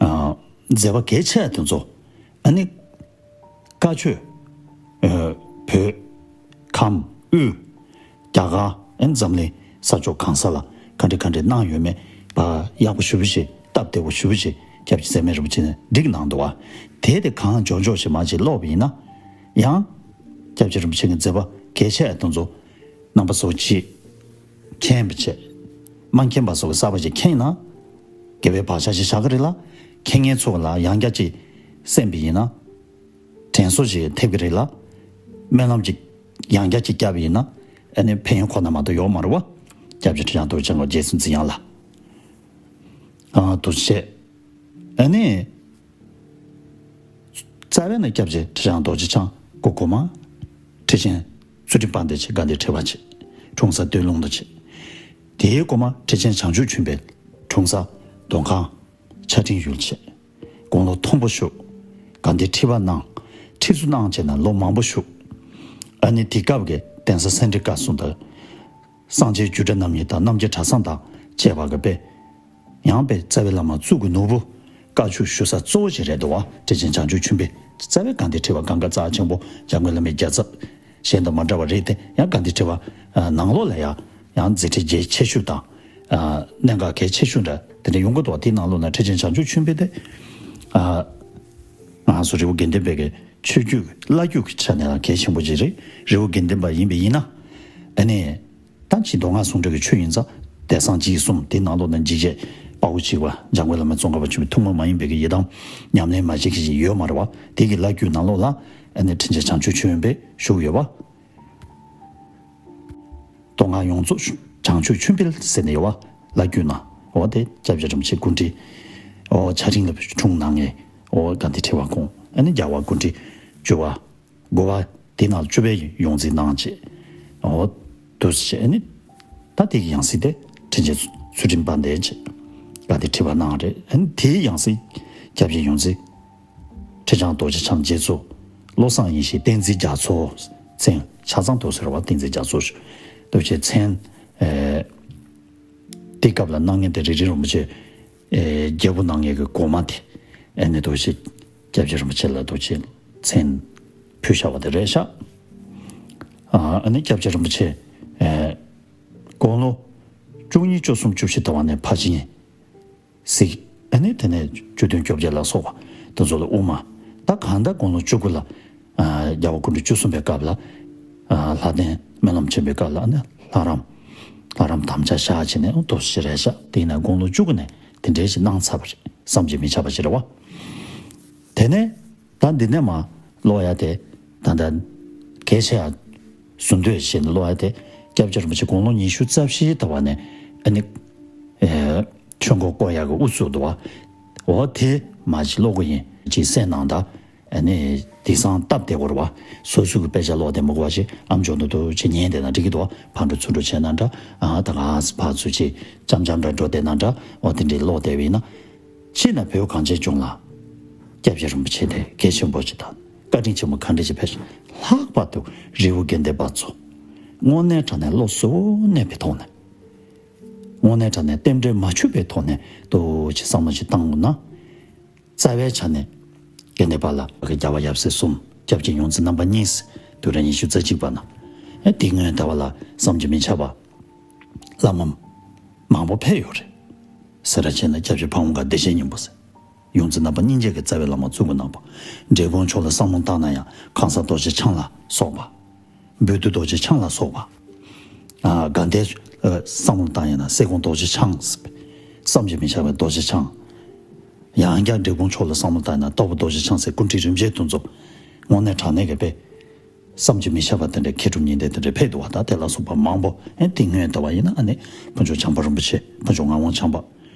ཨ་མཛད་པ་གལ་ཆེ་བ་དེ་ཚོ་ཨ་ནི་བཀའ་ཆོས་ཨ་བོད་ཁམས་དབུས་རྒྱ་གར་ཨ་ནི་འཛམ་གླིང་ས་ཕྱོགས་གང་ས་ལ་ག་འདྲ་ག་འདྲ་གནང་ཡོད་མེད་ཕར་ཡག་པོ་ཞེ་པོ་ཅིག་སྟབས་བདེ་པོ་ཞེ་པོ་ཅིག་སྐྱབས་རྗེ་མཛད་མེད་རིན་པོ་ཆེ་ནས་བསྒྲིགས་གནང་འདུག་བ། དེ་དེ་གང་མགྱོགས་མགྱོགས་ཞིག་མར་ཅིག་ཀློག་པ་ཡིན་ན། ཡང་སྐྱབས་རྗེ་རིན་པོ་ཆེ་གི་མཛད་པ་གལ་ཆེ་བ་དེ་ཚོ་རྣམ་པ་ཚོ་ཅིག་མཁྱེན་པ་བྱས། མ་མཁྱེན་པ་ཚོ་གི་གསར་པ་ཅིག་མཁྱེན་ན། དགེ་བའི་བག་ཆགས་ཤིག་བཞག་གི་རེད་ལ། མཁྱེན་མཁན་ཚོ་ལ་ཡང་བསྐྱར་ཅིག་གསན་པ་ཡིན་ན། དྲན་གསོ་ཞིག་ཐེབས་ཀྱི་རེད་ལ། སྨོན་ལམ་གྱི་ཡང་བསྐྱར་གྱི་བསྐྱབས་ཡིན་ན། ཨ་ནི་ཕན་ཡོན་ཁོ་ན་མ་གཏོགས་ཡོད་མ་རེད་བ། སྐྱབས་རྗེ་ཁྲི་བྱང་རྡོ་རྗེ་འཆང་གི་རྗེ་བཙུན་འཛིན་དབྱངས་ལ། ཨ་དུ་བྱས། ཨ་ནི། རྩ་བའི་ནི་སྐྱབས་རྗེ་ཁྲི་བྱང་རྡོ་རྗེ་འཆང་སྐུ་གོང་མ། ཁྲི་ཆེན་ཚུལ་ཁྲིམས་དཔལ་ལྡན་བྱས། དགའ་ལྡན་ཁྲི་པ་བྱས། འཁྲུངས་ས་སྟོད་ལུང་དུ་བྱས། དེའི་གོང་མ་ཁྲི་ཆེན་བྱང་ཆུབ་ཆོས་འཕེལ། འཁྲུངས་ས་མདོ་ཁམས། ཆ་ཕྲེང་ཡུལ་བྱས། དགུང་ལོ་མཐོན་པོ་བཞུགས། དགའ་ལྡན་ཁྲི་པ་གནང་། ཁྲི་ཟུར་གནང་བྱས་ནས་ལོ་མང་པོ་བཞུགས། ཨ་ནི་དེ་སྐབས་ཀྱི་གདན་ས་སེ་འབྲས་དཀར་གསུམ་དུ། སངས་རྒྱས་རྒྱུད་གྲྭ་རྣམ་གཉིས་དང་རྣམ་རྒྱལ་གྲྭ་ཚང་དང་བཅས་པ་གི་དཔེ། ཡང་དཔེ་རྩ་བའི་བླ་མ་གཙུག་གི་ནོར་བུ་བཀའ་ཆོས་ཞུ་ས་གཙོ་བོ་ཞིག་རེད་འདུག་བ། ཁྲི་ཆེན་བྱང་ཆུབ་ཆོས་འཕེལ་རྩ་བའི་དགའ་ལྡན་ཁྲི་པ་གང་ག་རྩ་ཆེན་པོ་འཇམ་མགོན་བླ་མའི་རྒྱལ་ཚབ་གཞན་དང་མ་འདྲ་བ་རེད་དེ། ཡང་དགའ་ལྡན་ཁྲི་པ་ནང་ལོགས་ལ་ཡང་ཡང་མཛད་འཕྲིན་རྒྱས་ཆེ་ཤོས་དང་། གནད་འགག་གལ་ཆེ་ཤོས་འདྲ་དེ་འདྲ་ཡོང་གི་འདུག་བ། དེའི་ནང་ལོགས་ན་ཁྲི་ཆེན་བྱང་ཆུབ་ཆོས་འཕེལ་དེ། ང་ཚོ་རི་བོ་དགེ་ལྡན་པའི་གི་ཆོས་བརྒྱུད་བླ་བརྒྱུད་ཀྱི་ཆ་ནས་ལ་གལ་ཆེན་པོ་ཅིག་རེད། རི་བོ་དགེ་ལྡན་པ་ཡིན་པ་ཡིན་ན། ཨ་ནི། ད་ཅི་མདོ་སྔགས་ཟུང་འབྲེལ་གྱི་ཆོས་ཡིན་ཙང་དེང་སང་རྗེས་གསུམ་དེ་ནང་ལོགས་ན་འཇིགས་བྱེད་དཔའ་བོ་གཅིག་པ་འཇམ་མགོན་བླ་མའི་ཙོང་ཁ་པ་ཆེན་པོའི་ཐུན་མོང་མ་ཡིན་པའི་གི་ཡི་དམ་ཉམས་ལེན་མ་བྱེད་མཁན་ཞིག་ཡོད་མ་རེད་བ། དེ་གི་བླ་བརྒྱུད་ནང་ལོགས་ལ་ཨ་ནི་ཁྲི་ཆེན་བྱང་ཆུབ་ཆོས་འཕེལ་བཞུགས་ཡོད་བ། མདོ་སྔགས་ཡོངས་རྫོགས་བྱང་ཆུབ་ཆོས་འཕེལ་ཟེར་ནས་ཡོད་བ། བླ་བརྒྱུད་ནང་འོ་དེ་སྐྱབས་རྗེ་རིན་པོ་ཆེ་སྐུ་ཕྲེང་འོ་ཆ་ཕྲེང་ལ་འཁྲུངས་གནང་མཁན་འོ་དགའ་ལྡན་ཁྲི་པ་ཁོང་ཨ་ནི་རྒྱལ་བ་སྐུ་ཕྲེང་བཅུ་པ། དགུ་པ་དེ་ནང་བཅུ་པའི་ཡོངས་འཛིན་གནང་བྱས། འོ་དུ་བྱས་ནི། ད་དེ་གི་ཡང་སྲིད་དེ་ཁྲི་ཆེན་ཚུལ་ཁྲིམས་དཔལ་ལྡན་བྱས། དགའ་ལྡན་ཁྲི་པ་གནང་རེད། ཨ་ནི་དེའི་ཡང་སྲིད་སྐྱབས་རྗེ་ཡོངས་འཛིན་ཁྲི་བྱང་རྡོ་རྗེ་འཆང་རྗེ་བཙུན་བློ་བཟང་ཡེ་ཤེས་བསྟན་འཛིན་རྒྱ་མཚོ། མཚན་ཆ་ཚང་དུ་ཟེར་བ་བསྟན་འཛིན་རྒྱ་མཚོ་ཞུ། དུ་བྱས་མཚན། ཨེ། དེ་སྐབས་ལ་གནང་མཁན་དེ་རིག་འཛིན་རིན་པོ་ཆེ། ཨེ། རྒྱལ་པོ་གནང་མཁན་གྱི་གོང་མ་དེ། ཨ་ནི་དུ་བྱས། སྐྱབས་རྗེ་རིན་པོ་ཆེ་ལ་དུ་བྱས་མཚན་ཕུལ་བཞག་པ་དེ་རེད་ཤག་ཨ་ནི་སྐྱབས་རྗེ་རིན་པོ་ཆེ། ཨེ། དགུང་ལོ་བཅུ་གཉིས་བཅུ་གསུམ་བཅུ་བཞི་ཟླ་བ་ནས་ཕར་ཕྱིན། གཟིགས། ཨ་ནི་དེ་ནས་བཅུ་བདུན་བཅོ་བརྒྱད་ལ་སོགས་པ་དེ་ཚོ་ལ་དབུ་མ། ད་གང་ལྟར་དགུང་ལོ་བཅུ་དགུ་ལ། ཨ། རྒྱལ་བ་སྐུ་ཕྲེང་བཅུ་གསུམ་པའི་སྐབས་ལ། ཨ། ལྷ་ལྡན་སྨོན་ལམ་ཆེན་པོའི་སྐབས་ལ་ཨ་ནི་ལྷ་རམས། ལྷ་རམས་དམ་བཅའ་བཞག་བྱས་ནས་འོ་དོ་ཞེ་རེད་ཤག་དེ་ཡིན་ན་དགུང་ལོ་བཅུ་དགུ་ནས་དེ་འདྲའི་ཞིག་གནང་ཚར་བ་རེད། བསམ་གྱིས་མི་ཁྱབ་པ་ཞིག་རེད་བ། དེ་ནས་ད་འདི་ནས་མར་ཀློག་ཡ་དེ་ད་ལྟ་གལ་ཆེ་ཡ་ཟུར་འདོན་བྱས་ནས་ཀློག་ཡ་དེ་སྐྱབས་རྗེ་རིན་པོ་ཆེ་དགུང་ལོ་ཉི་ཤུ་རྩ་བཞིའི་ཟླ་བ་ནས་ཨ་ནི། ཨེ། ཆོས་འཁོར་བསྐོར་ཡག་གི་དབུ་ཚུགས་འདུག་བ། འོ་དེ་མ་གཅིག་ཀློག་གི་ཡིན་ཅིག་གསན་གནང་དང་། ཨ་ནི་དེང་སང་སྟབས་བདེ་བོ་རེད་བ། སོ་སོ་གི་དཔེ་ཆ་ཀློག་བསྡད་མི་དགོས་པ་ཞིག་ཨ་མཆོག་ཏུ་ཅིག་ཉན་བསྡད་ན་འགྲིག་གི་འདུག་བ། ཕར་འགྲོ་ཚུར་འགྲོ་བྱས་ན་འདྲ། ཨ་ད་ག་ཕར་ཚུར་ཅིག་འཆམ་འཆམ་འདྲ་འགྲོ་བསྡད་ན་འདྲ། འོ་དེ་འདྲའི་ཀློག་བསྡད་པ་ཡིན་ན། ཕྱིས་ན་བོད་གངས་ཅན་ལྗོངས་ལ་སྐྱབས་རྗེ་རིན་པོ་ཆེ་དེ་གལ་ཆེན་པོ་ཅིག་དང་བཀའ་དྲིན་ཆེན་པོ་ག་འདྲ་ཅིག་ཕེབས། ལྷག་པར་དུ་རི་བོ་དགེ་ལྡན་པ་ཚོ་དངོས་གནས་དྲང་གནས་བློ་གཟུ་བོར་གནས་པའི་ཐོག་ནས། དངོས་གནས་དྲང་གནས་རྟེན་འབྲེལ་མ་འཆུགས་པའི་ཐོག་ནས་ཏོག་ཙམ་བསམ་བློ་ཞིག་བཏང་དགོས་ན། རྩ་བའི་ཆ་ནས་དགེ་འདུན་པ་ལ་རྒྱལ་བ་ཡབ་སྲས་གསུམ་སྐྱབས་རྗེ་ཡོངས་འཛིན་རྣམ་པ་གཉིས་དུས་རབས་ཉི་ཤུ་རྩ་གཅིག་པ་ན་ཨེ་དེ་སྔོན་ད་བར་ལ་བསམ་གྱིས་མི་ཁྱབ་པ་བླ་མ་མང་པོ་ཕེབས་ཡོད་རེད། སེ་ར་བྱེས་ན་སྐྱབས་རྗེ་ཕ་བོང་ཁ་བདེ་ཆེན་སྙིང་པོ་ཟེར། ཡོངས་འཛིན་རྣམ་པ་གཉིས་ཀྱིས་རྩ་བའི་བླ་མ་གཙུག་གི་ནག་པོ། འབྲས་སྤུངས་ཕྱོགས་ལ་བསམ་བློ་བཏང་ན་ཡང་ཁང་གསར་རྡོ་རྗེ་འཆང་ལ་སོགས་པ། བོད་དུ་རྡོ་རྗེ་འཆང་ལ་སོགས་པ། ཨ་དགའ་ལྡན་ཨ་བསམ་བློ་བཏང་ཡིན་ན་སེ་གོང་རྡོ་རྗེ་འཆང་ཟེར་བས། བསམ་གྱིས་མི་ཁྱབ་པའི་རྡོ་རྗེ་འཆང་། ཡང་བསྐྱར་འབྲས་སྤུངས་ཕྱོགས་ལ་བསམ་བློ་བཏང་ཡིན་ན་རྟོགས་པ་རྡོ་རྗེ་འཆང་ཟེར་སྐུ་ཕྲེང་རིམ་བྱོན་དེ་ཚོ་དངོས་གནས་དྲང་གནས་ཀྱི་དཔེ། བསམ་གྱིས་མི་ཁྱབ་པ་དེ་འདྲའི་མཁས་གྲུབ་གཉིས་ལྡན་དེ་འདྲའི་ཕེབས་འདུག་བ། ད་དེ་ལ་སོགས་པ་མང་པོ། ཨེ་དེ་སྔོན་ལྟ་བ་ཡིན་ན་ཨ་ནི་ཕུན་ཚོགས་བྱམས་པ་རིན་པོ་ཆེ། ཕུན་ཚོགས་ངག་དབང་བྱམས་པ།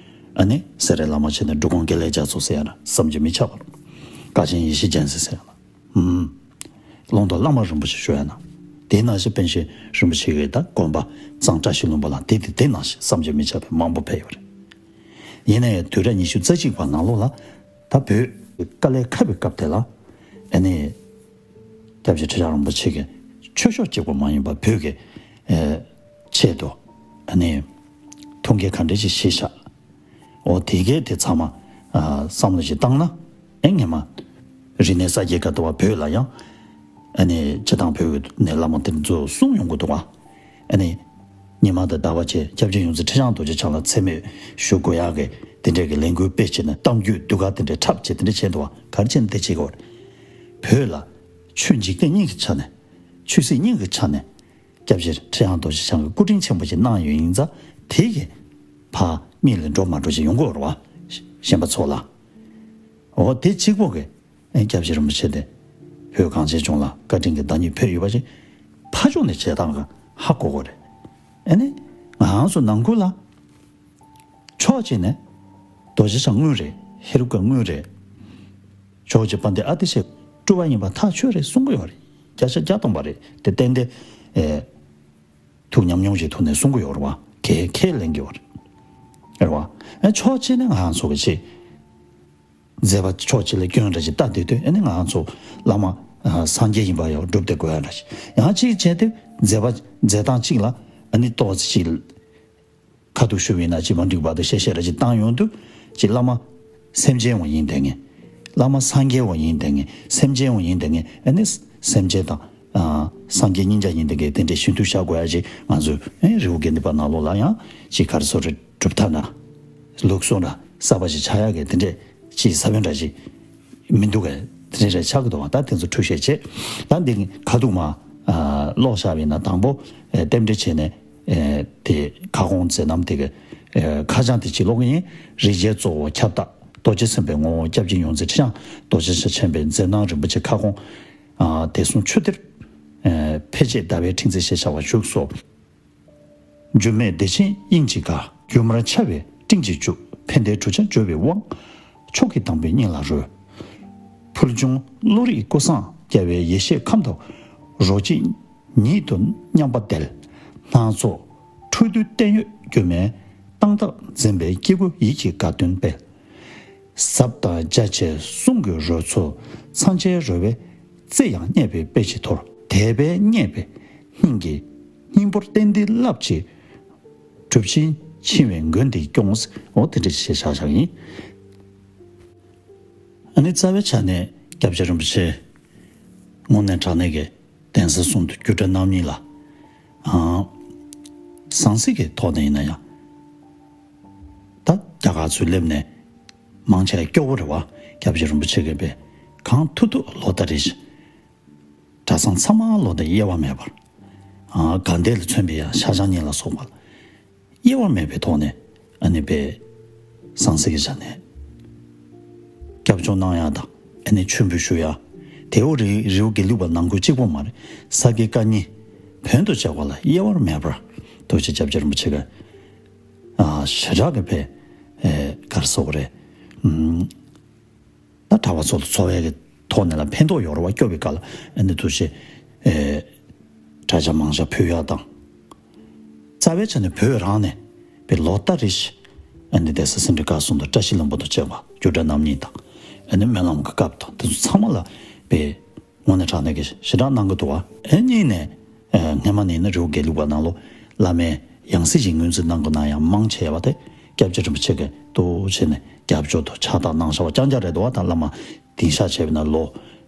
ཨ་ནི་སེ་རའི་བླ་མ་བྱས་ནས་འབྲི་གུང་དགེ་ལེགས་རྒྱ་མཚོ་ཟེར་ཡ་ན་བསམ་གྱིས་མི་ཁྱབ་པ། དགའ་ཆེན་ཡེ་ཤེས་རྒྱལ་མཚན་ཟེར་ཡ་ན། ཨུམ། ཀློང་རྡོལ་བླ་མ་རིན་པོ་ཆེ་ཞུ་ཡ་ན། དེ་ནང་བཞིན་པཎ་ཆེན་རིན་པོ་ཆེ་གི་ད་དགོན་པ་གཙང་བཀྲ་ཤིས་ལྷུན་པོ་ལ་དེ་དེ་དེ་ནང་བཞིན་བསམ་གྱིས་མི་ཁྱབ་པའི་མང་པོ་ཕེབས་ཡོད་རེད། ཡིན་ན་ཡང་དུས་རབས་ཉི་ཤུ་རྩ་གཅིག་པ་ནང་ལོགས་ལ་ད་བོད་དཀའ་ལས་ཁག་པའི་སྐབས་དེ་ལ། ཨ་ནི་སྐྱབས་རྗེ་ཁྲི་བྱང་རིན་པོ་ཆེ་གིས་ཆོས་ཕྱོགས་གཅིག་པུ་མ་ཡིན་པར་བོད་ཀྱི་ཨེ་ཆེད་དུ་ཨ་ནི་ཐུགས་འགན་ག་འདྲ་ཞིག་བཞེས་ཤག་འོ་དེ་གས་དེ་ཚང་མ་ཨ་བསམ་བློ་ཞིག་བཏང་ན། ཨེ་སྔོན་མ་རིག་གནས་གསར་བརྗེ་སྐབས་དུ་བ་བོད་ལ་ཡང་ཨ་ནི་སྤྱི་བཏང་བོད་ནས་བླ་མ་དེ་ཚོ་གསུང་ཡོང་གི་འདུག་བ། ཨ་ནི་ཉི་མ་དང་ཟླ་བ་བྱས་སྐྱབས་རྗེ་ཡོངས་འཛིན་ཁྲི་བྱང་རྡོ་རྗེ་འཆང་ལ་མཚན་སྨད་ཞུ་དགོས་ཡག་གི་དེ་འདྲས་ཀྱི་ལས་འགུལ་སྤེལ་བྱས་ནས་གཏམ་རྒྱུད་ཟློས་གར་དེ་འདྲས་འཁྲབ་བྱས་དེ་འདྲས་བྱས་འདུག་བ། ག་རེ་བྱས་ནས་དེ་བྱེད་དགོས་རེད། བོད་ལ་ཆོས་འཇིག་རྟེན་གཉིས་ཀྱི་ཆ་ནས། ཆོས་སྲིད་གཉིས་ཀྱི་ཆ་ནས་སྐྱབས་རྗེ་ཁྲི་བྱང་རྡོ་རྗེ་འཆང་གིས་སྐུ་དྲིན་ཆེན་པོ་ཞིག་གནང་ཡོད་ཡིན་ཙང་། དེ་གི་ཕར་མིག་ལ་འགྲོ་མ་འགྲོ་ཞིག་ཡོང་གི་ཡོད་རེད་བ། གཞན་པ་ཚོ་ལ། འོ་དེ་གཅིག་པོ་གི་ཨེ་སྐྱབས་རྗེ་རིན་པོ་ཆེ་དེ་བོད་གངས་ཅན་ལྗོངས་ལ་བཀའ་དྲིན་གྱི་བདག་ཉིད་ཕེབས་ཡོད་པ་ཞིག་ཕར་ཕྱོགས་ནས་བྱེད་སྟངས་གི་ཧ་གོ་གི་རེད། ཨ་ནི་ང་རང་ཚོ་ནང་ཁུལ་ལ་ཕྱོགས་གཅིག་ནས་རྡོ་རྗེ་འཆང་དངོས་རེད། ཧེ་རུ་ཀ་དངོས་རེད། ཇོ་བོ་རྗེ་དཔལ་ལྡན་ཨ་ཏི་ཤའི་སྤྲུལ་པ་ཡིན་པ་ཐག་ཆོད་རེད་གསུང་གི་ཡོད་རེད། བརྒྱ་ཆ་བརྒྱ་སྟོང་པ་རེད། དེ་ཏན་ཏན་ཨེ་ཐུགས་ཉམས་མྱོང་ཞིག་ཐོག་ནས་གསུང་གི་ཡོད་རེད་བ། ཁས་ཁས་ལེན་གྱི་ཡོད་རེད། རེད་བ། ཨེ་ཕྱོགས་གཅིག་ནས་ང་རང་ཚོ་གི་ཆེད་མཛད་པ་ཕྱོགས་གཅིག་ལ་སྐྱོན་འདྲ་ཞིག་ལྟ་བསྡད་དུས། ཨ་ནི་ང་རང་ཚོ་བླ་མ་ཨ་སངས་རྒྱས་ཡིན་པ་ཡང་སྒྲུབ་བསྡད་དགོས་ཡ་འདྲ་ཞིག་ཡང་གཅིག་བྱས་དུས་མཛད་པ་མཛད་སྟངས་གཅིག་ལ་ཨ་ནི་ཏོག་ཙམ་ཞིག་ཁ་ཐུག་ཞུ་བས་ན་ཅིག་མ་འགྲིག་པ་དང་བཤད་བཤད་ར་ཅིག་བཏང་ཡོང་དུས། ཅིག་བླ་མ་སེམས་ཅན་བ་ཡིན་དེ་ངེས། བླ་མ་སངས་རྒྱས་བ་ཡིན་དེ་ངེས། སེམས་ཅན་བ་ཡིན་དེ་ངེས། ཨ་ནི་སེམས་ཅན་དང་ཨ་སངས་རྒྱས་གཉིས་ཆ་ཡིན་དེ་ངེས། དེ་འདྲའི་ཞུ་འདུག་བྱ་དགོས་ཡ་ཅིག་ང་ཚོས་ཨེ་རི་བོ་དགེ་ལྡན་པ་ནང་ལོགས་ལ་ཡང་ཅིག་ག་རེ་ཟེར་རེད། གྲུབ་མཐའ་ན་ལུགས་སྲོལ་འདྲ་གསར་པ་ཞིག་ཆགས་ཡ་གི་དེ་འདྲས་ཅིག་ས་བོན་འདྲ་ཅིག་མི་འདུག་གས། དེ་འདྲས་རེ་ཆགས་ཀྱི་འདུག་བ། ད་དེ་ཚོ་འཁྲུལ་བཤད་བྱེད། ད་འདི་ཁ་ཐུག་མ་ཨ་ཀློག་བཞག་པ་ཡིན་ན་དང་པོ་ཨེ་རྟེན་འབྲེལ་བྱས་ནས། ཨེ་དེ་ཁ་སྐོང་མཛད་རྣམ་དེ་གི་ཨེ་ཁ་བྱང་དེ་ཅིག་ཀློག་གི་ཡིན། རིགས་བརྒྱའི་གཙོ་བོ་ཁྱབ་བདག་རྡོ་རྗེ་སེམས་དཔའི་ངོ་བོ་སྐྱབས་རྗེ་ཡོངས་འཛིན་ཁྲི་བྱང་རྡོ་རྗེ་འཆང་ཆེན་པོའི་མཛད་རྣམ་རིན་པོ་ཆེ་ཁ་སྐོང་། ཨ་དེ་གསུང་ཆོས་གཏེར། ཨེ་ཕལ་ཆེར་ཟླ་བའི་ཕྲེང་མཛེས་ཞེས་བྱ་བ་བཞུགས་སོ། སྒྱུ་མའི་བདེ་ཆེན་དབྱིངས་ཀྱི་ག་སྒྱུ་མར་འཆར་བའི་སྤྲིན་གྱི་བཅུད། ཕན་བདེའི་གྲུ་ཆེན་སྦྱོར་བའི་དབང་། མཆོག་གི་དང་པོའི་སྙིང་ལ་རོལ། ཕུལ་བྱུང་བློ་རིག་ཀུན་བཟང་རྒྱལ་བའི་ཡེ་ཤེས་ཁམས་དུ་རོ་གཅིག་ཉིད་དུ་མཉམ་པ་བརྡལ། སྣ་ཚོགས་འཕྲོ་འདུའི་བརྟན་གཡོ་སྒྱུ་མའི་གཏིང་དག་འཛིན་པའི་སྐྱེ་དགུའི་ཡིད་ཀྱི་དགའ་སྟོན་སྤེལ། ཟབ་དང་རྒྱ་ཆེ་གསུང་གི་རོལ་མཚོ། མཚོན་ཆའི་རོལ་པའི་རྩེ་ཡང་རྙེད་པའི་དཔེ་ཆེན་ཐོར། དད་པས་རྙེད་པའི་སྙིང་གི་སྙིང་པོར་བརྟེན་ཏེ་རླབས་ཆེའི་གྲུབ་ཆེན་འཆིང་བའི་མགོན་དེ་སྐྱོངས། འོ་དེ་འདྲ་ཞིག་བཞག་བཞག་ཡིན། ཨ་ནི་རྩ་བའི་ཆ་ནས་སྐྱབས་རྗེ་རིན་པོ་ཆེ་དངོས་གནས་དྲང་གནས་ཀྱི་གདན་ས་གསུམ་དུ་རྒྱུད་གྲྭ་རྣམ་གཉིས་ལ། ཨང་། ཟང་ཟིང་གི་ཐོག་ནས་ཡིན་ན་ཡང་། ད་རྒྱ་གར་ཚུར་སླེབས་ནས་མང་ཆེ་སྐྱོ་བོ་རེད་བ། སྐྱབས་རྗེ་རིན་པོ་ཆེ་གིས་པས་གང་ཐུབ་ཐུབ་ལོ་ལྟར་རེ་བཞིན་གྲྭ་ཚང་ཚང་མ་ལོ་ལྟར་དབྱེ་བ་མེད་པར། ཨང་། དགའ་ལྡན་ལ་མཚོན་པའི་ཡང་ཤར་བྱང་གཉིས་ལ་སོགས་པ་ལ་དབྱེ་བ་མེད་པའི་ཐོག་ནས་ཨ་ནི་པའི་ཟང་ཟིང་གི་ཆ་ནས་སྐྱབས་བཅོལ་གནང་ཡ་དང་། ཨ་ནི་མཆོད་འབུལ་ཞུ་ཡ། དེ་འོ་རི་རི་བོ་དགེ་ལུགས་པ་ནང་ཁུལ་གཅིག་པོ་མ་རེད། ས་དགེ་བཀའ་རྙིང་བོན་དུ་བྱ་བ་ལ་དབྱེ་བ་མེད་པར་རྡོ་རྗེ་སྐྱབས་རྗེ་རིན་པོ་ཆེ་གིས། ཨ་ཞེ་དྲག་གི་པའི་ཨེ་ག་རེ་ཟེར་དགོས་རེད། ཨུམ། ད་གྲྭ་པ་ཚོ་ལ་འཚོ་བའི་གི་ཐོག་ནས་ལ་ཕན་ཐོགས་ཡོད་རེད་བ། སྐྱོབ་པའི་སྐབས་ལ་ཨ་ནི་ཐུགས་རྗེ་ཨེ་དྲ་རྒྱ་མང་ཇ་ཕུལ་ཡག་དང་། རྩ་བའི་ཆ་ནས་བོད་རང་ནས་པའི་ལོ་ལྟར་རེ་བཞིན་ཨ་ནི་གདན་ས་སེ་འབྲས་དཀར་གསུམ་དང་བཀྲ་ཤིས་ལྷུན་པོ་དང་བཅས་པ་རྒྱུད་གྲྭ་རྣམ་གཉིས་དང་། ཨ་ནི་སྨོན་ལམ་གྱི་སྐབས་དང་དེ་ཚོ་ཚང་མ་ལ་པའི་དངོས་གནས་དྲང་གནས་ཀྱི་ཞེ་དྲག་གནང་གི་འདུག་བ། ཨེ་གཉིས་ནས་ཨེ་སྔན་མ་ནས་ཡིན་ན་རི་བོ་དགེ་ལུགས་པ་ནང་ལོ་བླ་མའི་ཡང་སྲིད་ཀྱི་ངོས་འཛིན་གནང་དགོས་ན་ཡང་མང་ཆེ་བ་དེ་སྐྱབས་རྗེ་རིན་པོ་ཆེ་གིས་ཏོག་བྱས་ནས་རྒྱབ་སྐྱོར་དང་ཕྱག་རྟགས་གནང་བཞག་པ་རྐྱང་རྐྱང་རེད་འདུག་བ། ད་བླ་མ་གདན་ཞག་བྱས་པ་ན་ལོ་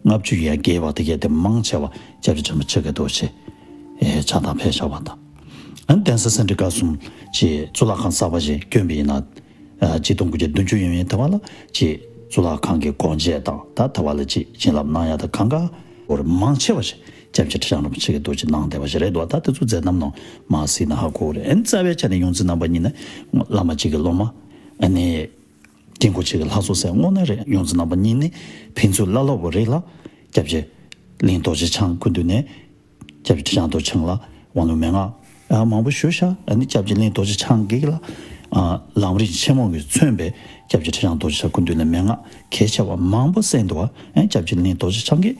ལྔ་བཅུ་ཡར་རྒལ་བ་དེ་གས་དེ་མང་ཆེ་བ་སྐྱབས་རྗེ་རིན་པོ་ཆེ་གིས་ཏོག་བྱས་ཨེ་ཕྱག་རྟགས་ཕེབས་བཞག་པ་དང་། ཨ་ནི་གདན་ས་སེ་འབྲས་དཀར་གསུམ་གྱི་གཙུག་ལག་ཁང་གསར་པ་ཞིག་བསྐྱོན་པ་ཡིན་ན། ཨ་ཆིག་སྟོང་དགུ་བརྒྱ་བདུན་ཅུ་ཡན་ཡན་དེ་བ་ལ་ཅིག་གཙུག་ལག་ཁང་གི་སྒོ་འབྱེད་དང་། ད་དེ་བ་ལ་ཅིག་བྱིན་རླབས་གནང་ཡ་དང་། གང་ག་བོར་མང་ཆེ་བ་ཞིག་ སྐྱབས་རྗེ་ཁྲི་བྱང་རིན་པོ་ཆེ་གིས་འདུག་སེ་གནང་བསྡད་པ་ཞིག་རེད་འདུག་ད་དེ་ཚོ་མཛད་རྣམ་ནང་མར་གཟིགས་ན་ཧ་གོ་གི་རེད། ཨ་ནི་རྩ་བའི་ཆ་ནས་ཡོངས་འཛིན་རྣམ་པ་གཉིས་ནི་བླ་མ་གཅིག་གི་སློབ་མ། ཨ་ནི་དཀྱིལ་འཁོར་གཅིག་གི་ལྷ་ཚོགས་ཟེར། དངོས་གནས་རེད། ཡོངས་འཛིན་རྣམ་པ་གཉིས་ནི་ཕན་ཚུན་བླ་སློབ་རེད་ལ། སྐྱབས་རྗེ་གླིང་རྡོ་རྗེ་འཆང་སྐུ་མདུན་ནས་སྐྱབས་རྗེ་ཁྲི་བྱང་རྡོ་རྗེ་འཆང་ལ་དབང་ལུང་མན་ངག་ཨ་མང་པོ་ཞུས་ཤག་ཨ་ནི་སྐྱབས་རྗེ་གླིང་རྡོ་རྗེ་འཆང་གིས་ལ་ཨ་ལམ་རིམ་ཆེན་མོ་གིས་མཚོན་པའི་སྐྱབས་རྗེ་ཁྲི་བྱང་རྡོ་རྗེ་འཆང་སྐུ་མདུན་ལ་མན་ངག་གལ་ཆེ་བ་མང་པོ་གསན་འདུག་ཨ་ནི་སྐྱབས་རྗེ་གླིང་རྡོ་རྗེ་འཆང་གིས་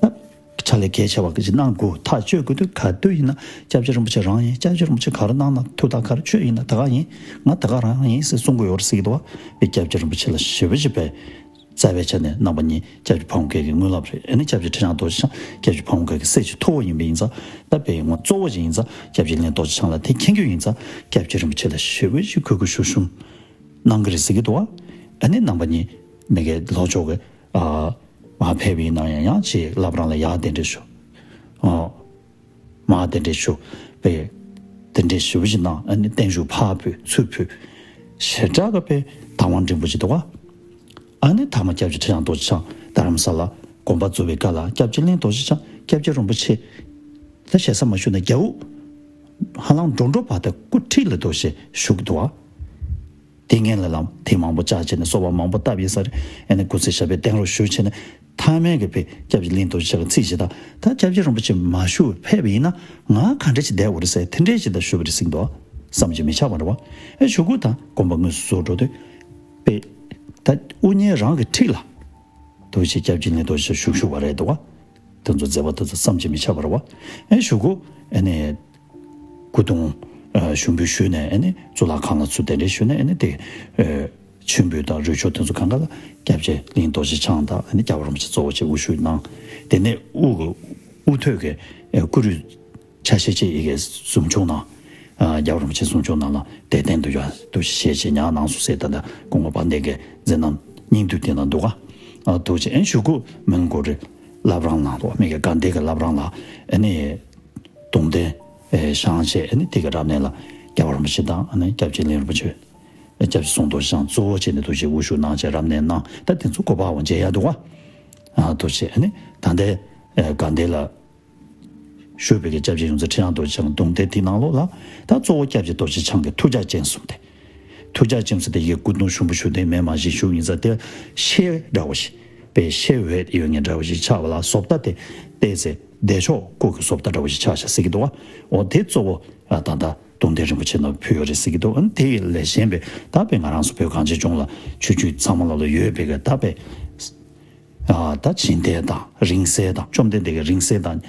ཨ་ཕྱག་ལས་གལ་ཆེ་བ་གི་ཅིག་གནང་དགོས། ཐག་གཅོད་དགོས་དུས་ག་དུས་ཡིན་ན་སྐྱབས་རྗེ་རིན་པོ་ཆེ་རང་ཡིན། སྐྱབས་རྗེ་རིན་པོ་ཆེ་ག་རེ་གནང་ན་ཐུགས་ཐག་ག་རེ་ཆོད་ཡིན་ན་ད་ག་ཡིན། ང་ད་ག་རང་ཡིན་ཟེར་གསུང་གི་ཡོད་རེད་ཟེར་གྱི་འདུག་བ། དཔེ་སྐྱབས་རྗེ་རིན་པོ་ཆེ་ལ་ཞེ་པོ་ཅིག་དཔེ་རྩ་བའི་ཆ་ནས་རྣམ་པ་གཉིས་སྐྱབས་རྗེ་ཕ་བོང་ཁ་གི་སྔོན་བསླབ་རེད། ཨ་ནི་སྐྱབས་རྗེ་ཁྲི་བྱང་རྡོ་རྗེ་འཆང་སྐྱབས་རྗེ་ཕ་བོང་ཁ་གི་སྲས་ཀྱི་ཐུ་བོ་ཡིན་པ་ཡིན་ཙང་། ད་དཔེ་ངོ་གཙོ་བོ་ཅིག་ཡིན་ཙང་། སྐྱབས་རྗེ་གླིང་རྡོ་རྗེ་འཆང་ལ་དེ་མཁྱེན་རྒྱུ་ཡིན་ཙང་སྐྱབས་རྗེ་རིན་པོ་ཆེ་ལ་ཞེ་པོ་ཅིག་གུས་གུས་ཞུམ་ཞུམ་གནང་གི་རེད་ཟེར་གྱི་འདུག་བ། ཨ་ནི་རྣམ་པ་གཉིས་མ་གི་ལྷོ་ཕྱོགས་ཀྱི་ཨ་མར་ཕེབས་པ་ཡིན་ན་ཡང་ཡང་ཅིག་བླ་བྲང་ལ་ཡར་གདན་འདྲེན་ཞུ། ཨ། མར་གདན་འདྲེན་ཞུ་བས། གདན་འདྲེན་ཞུ་བཞིན་ན་ཨ་ནི་བརྟན་བཞུགས་ཕར་ཕུལ་ཚུར་ཕུལ། ཞེ་དྲག་གི་དཔེ་དང་བ་འབྲིང་པོ་ཅིག་འདུག་ག་ཨ་ནི་མཐའ་མ་སྐྱབས་རྗེ་ཁྲི་བྱང་རྡོ་རྗེ་འཆང་རྡ་རམ་ས་ལ་དགོངས་པ་རྫོགས་པའི་སྐབས་ལ་སྐྱབས་རྗེ་གླིང་རྡོ་རྗེ་འཆང་སྐྱབས་རྗེ་རིན་པོ་ཆེ་ད་ཞེ་ས་མ་ཞུ་ན་རྒྱལ་པོ་ཧ་ལམ་འགྲོ་འགྲོ་བར་དུ་སྐུ་ཁྲིད་ལ་འདུག་སེ་བཞུགས་འདུག་ག་དེ་སྔོན་ལ་ལམ་དེ་མང་པོ་བཅར་བྱས་ནས་གསོལ་བ་མང་པོ་བཏབ་ཡིན་ས་རེད། ཨ་ནི་སྐུ་ཚེ་ཞབས་པད་བརྟན་རོགས་ཞུ་བྱས་ནས་མཐའ་མའི་གི་དཔེ་སྐྱབས་རྗེ་གླིང་རྡོ་རྗེ་འཆང་གི་ཚིག་ཅིག་དང་། ད་སྐྱབས་རྗེ་རིན་པོ་ཆེ་མ་བཞུགས་ཕེབས་པ་ཡིན་ན་ང་ག་འདྲ་ཅིག་བསྡད་དགོས་རེད་ཟེར་དེ་འདྲ་ཅིག་ད་ཞུས་པ་རེད་ཟེར་གྱི་འདུག་བསམ་གྱིས་མི་ཁྱབ་པ་རེད་བ། ཨེ་ཞུ་སྐུལ་དང་དགོངས་པ་དངོས་སུ་རྫོགས་འགྲོ་དུས་དཔེ་ད་དབུ་བརྙེས་རང་གི་འཁྲིས་ལ་འདུག་སེ་སྐྱབས་རྗེ་གླིང་རྡོ་རྗེ་འཆང་བཞུགས་བཞུགས་པ་རེད་འདུག་བ། དེ་ཚོ་མཛད་པ་དེ་ཚོ་བསམ་གྱིས་མི་ཁྱབ་པ་རེད་བ། ཨེ་ཞུ་སྐུལ་ཨ་ནི། སྐུ་གདུང་། ཞུགས་འབུལ་ཞུས་ནས་ཨ་ནི་གཙུག་ལག་ཁང་ལ་ཚུར་གདན་འདྲེན་ཞུས་ནས་ཨ་ནི་དེ། མཆོད་འབུལ་དང་རོལ་ཆོག་དེ་ཚོ་གང་ག་ལ་སྐྱབས་རྗེ་གླིང་རྡོ་རྗེ་འཆང་དང་ཨ་ནི་རྒྱལ་བ་རིན་པོ་ཆེ་གཙོ་བོ་བྱས་དབུ་བཞུགས་གནང་། དེ་ནས་དབུ་གི་དབུ་ཐོད་ཀྱི་སྐུ་རུས་ཆ་ཤས་ཅིག་ཡ་གི་གཟིམ་ཆུང་ནང་། རྒྱལ་བ་རིན་པོ་ཆེ་གཟིམ་ཆུང་ནང་ལ་དད་རྟེན་དུ་ཡ་འདུག་སེ་བཞེས་བྱས་ཉར་གནང་སོང་ཟེར། ད་ལྟ་སྐུ་ངོ་དཔལ་ལྡན་གྱི་མཛད་རྣམ་སྙིང་བསྡུས་དེ་ནང་འདུག་ག་འདུག་སེ་ཨ་ནི་ཞུ་སྐུལ་མོན་གྷོ་རི་བླ་བྲང་ནང་དུ་མ་གི་དགའ་ལྡན་གྱི་བླ་བྲང་ལ་ཨ་ནི། གདུང་རྟེན་བཞེངས་བྱས་ཨ་ནི་དེ་གི་རབ་གནས་ལ་རྒྱལ་བ་རིན་པོ་ཆེ་དང་ཨ་ནི་སྐྱབས་རྗེ་གླིང་རིན་པོ་ཆེ། སྐྱབས་རྗེ་ཟུང་རྡོ་རྗེ་འཆང་གཙོ་བོ་བྱས་ནས་འདུག་སེ་དབུ་བཞུགས་གནང་བྱས་རབ་གནས་གནང་། ད་དེ་ཚོ་གོ་བ་འོང་མཇལ་ཡག་འདུག་ག་འདུག་སེ་ཨ་ནི་ད་ལྟའི་དགའ་ལྡན་ལ་བཞུགས་པའི་གི་སྐྱབས་རྗེ་ཡོངས་འཛིན་ཁྲི་བྱང་རྡོ་རྗེ་འཆང་གདུང་རྟེན་དེའི་ནང་ལོགས་ལ་ད་གཙོ་བོ་སྐྱབས་རྗེ་རྡོ་རྗེ་འཆང་གི་ཐུགས་རྒྱ་ཅན་གསུམ་དེ། ཐུགས་རྒྱ་ཅན་གསུམ་དེ་ཡི་སྐུ་གདུང་ཞུགས་འབུལ་ཞུ་དེ་མེ་མ་བཞེས་ཞུ་ཡིན་ཙང་དེ་ཤེལ་འདྲ་བོ་ཞིག་དཔེ་ཤེལ་འོད་ཡོད་མཁན་འདྲ་བོ་ཞིག་ཆགས་པ་ལ་བཟོ་ལྟ་དེ་བལྟས་ཚེ་བདེ་མཆོག་སྐུ་གི་བཟོ་ལྟ་འདྲ་བོ་ཞིག་ཆགས་ཤག་ཟེར་གྱི་འདུག་ག་འོ་དེ་གཙོ་བོ་ད་ལྟ་གདུང་རྟེན་རིན་པོ་ཆེ་ནང་ཕུལ་ཡོད་རེད་ཟེར་གྱི་འདུག་ཨ་ནི་དེ་ལས་གཞན་པའི་ད་དཔེ་ང་རང་ཚོ་བོད་གངས་ཅན་ལྗོངས་ལ་ཆོས་བརྒྱུད་ཚང་མ་ལ་ལ་ཡོད་པའི་གི་ད་དཔེ། ད་བྱིན་རྟེན་དང་རིང་བསྲེལ་དང་བཅོམ་ལྡན་འདས་ཀྱི་རིང་བསྲེལ་དང་།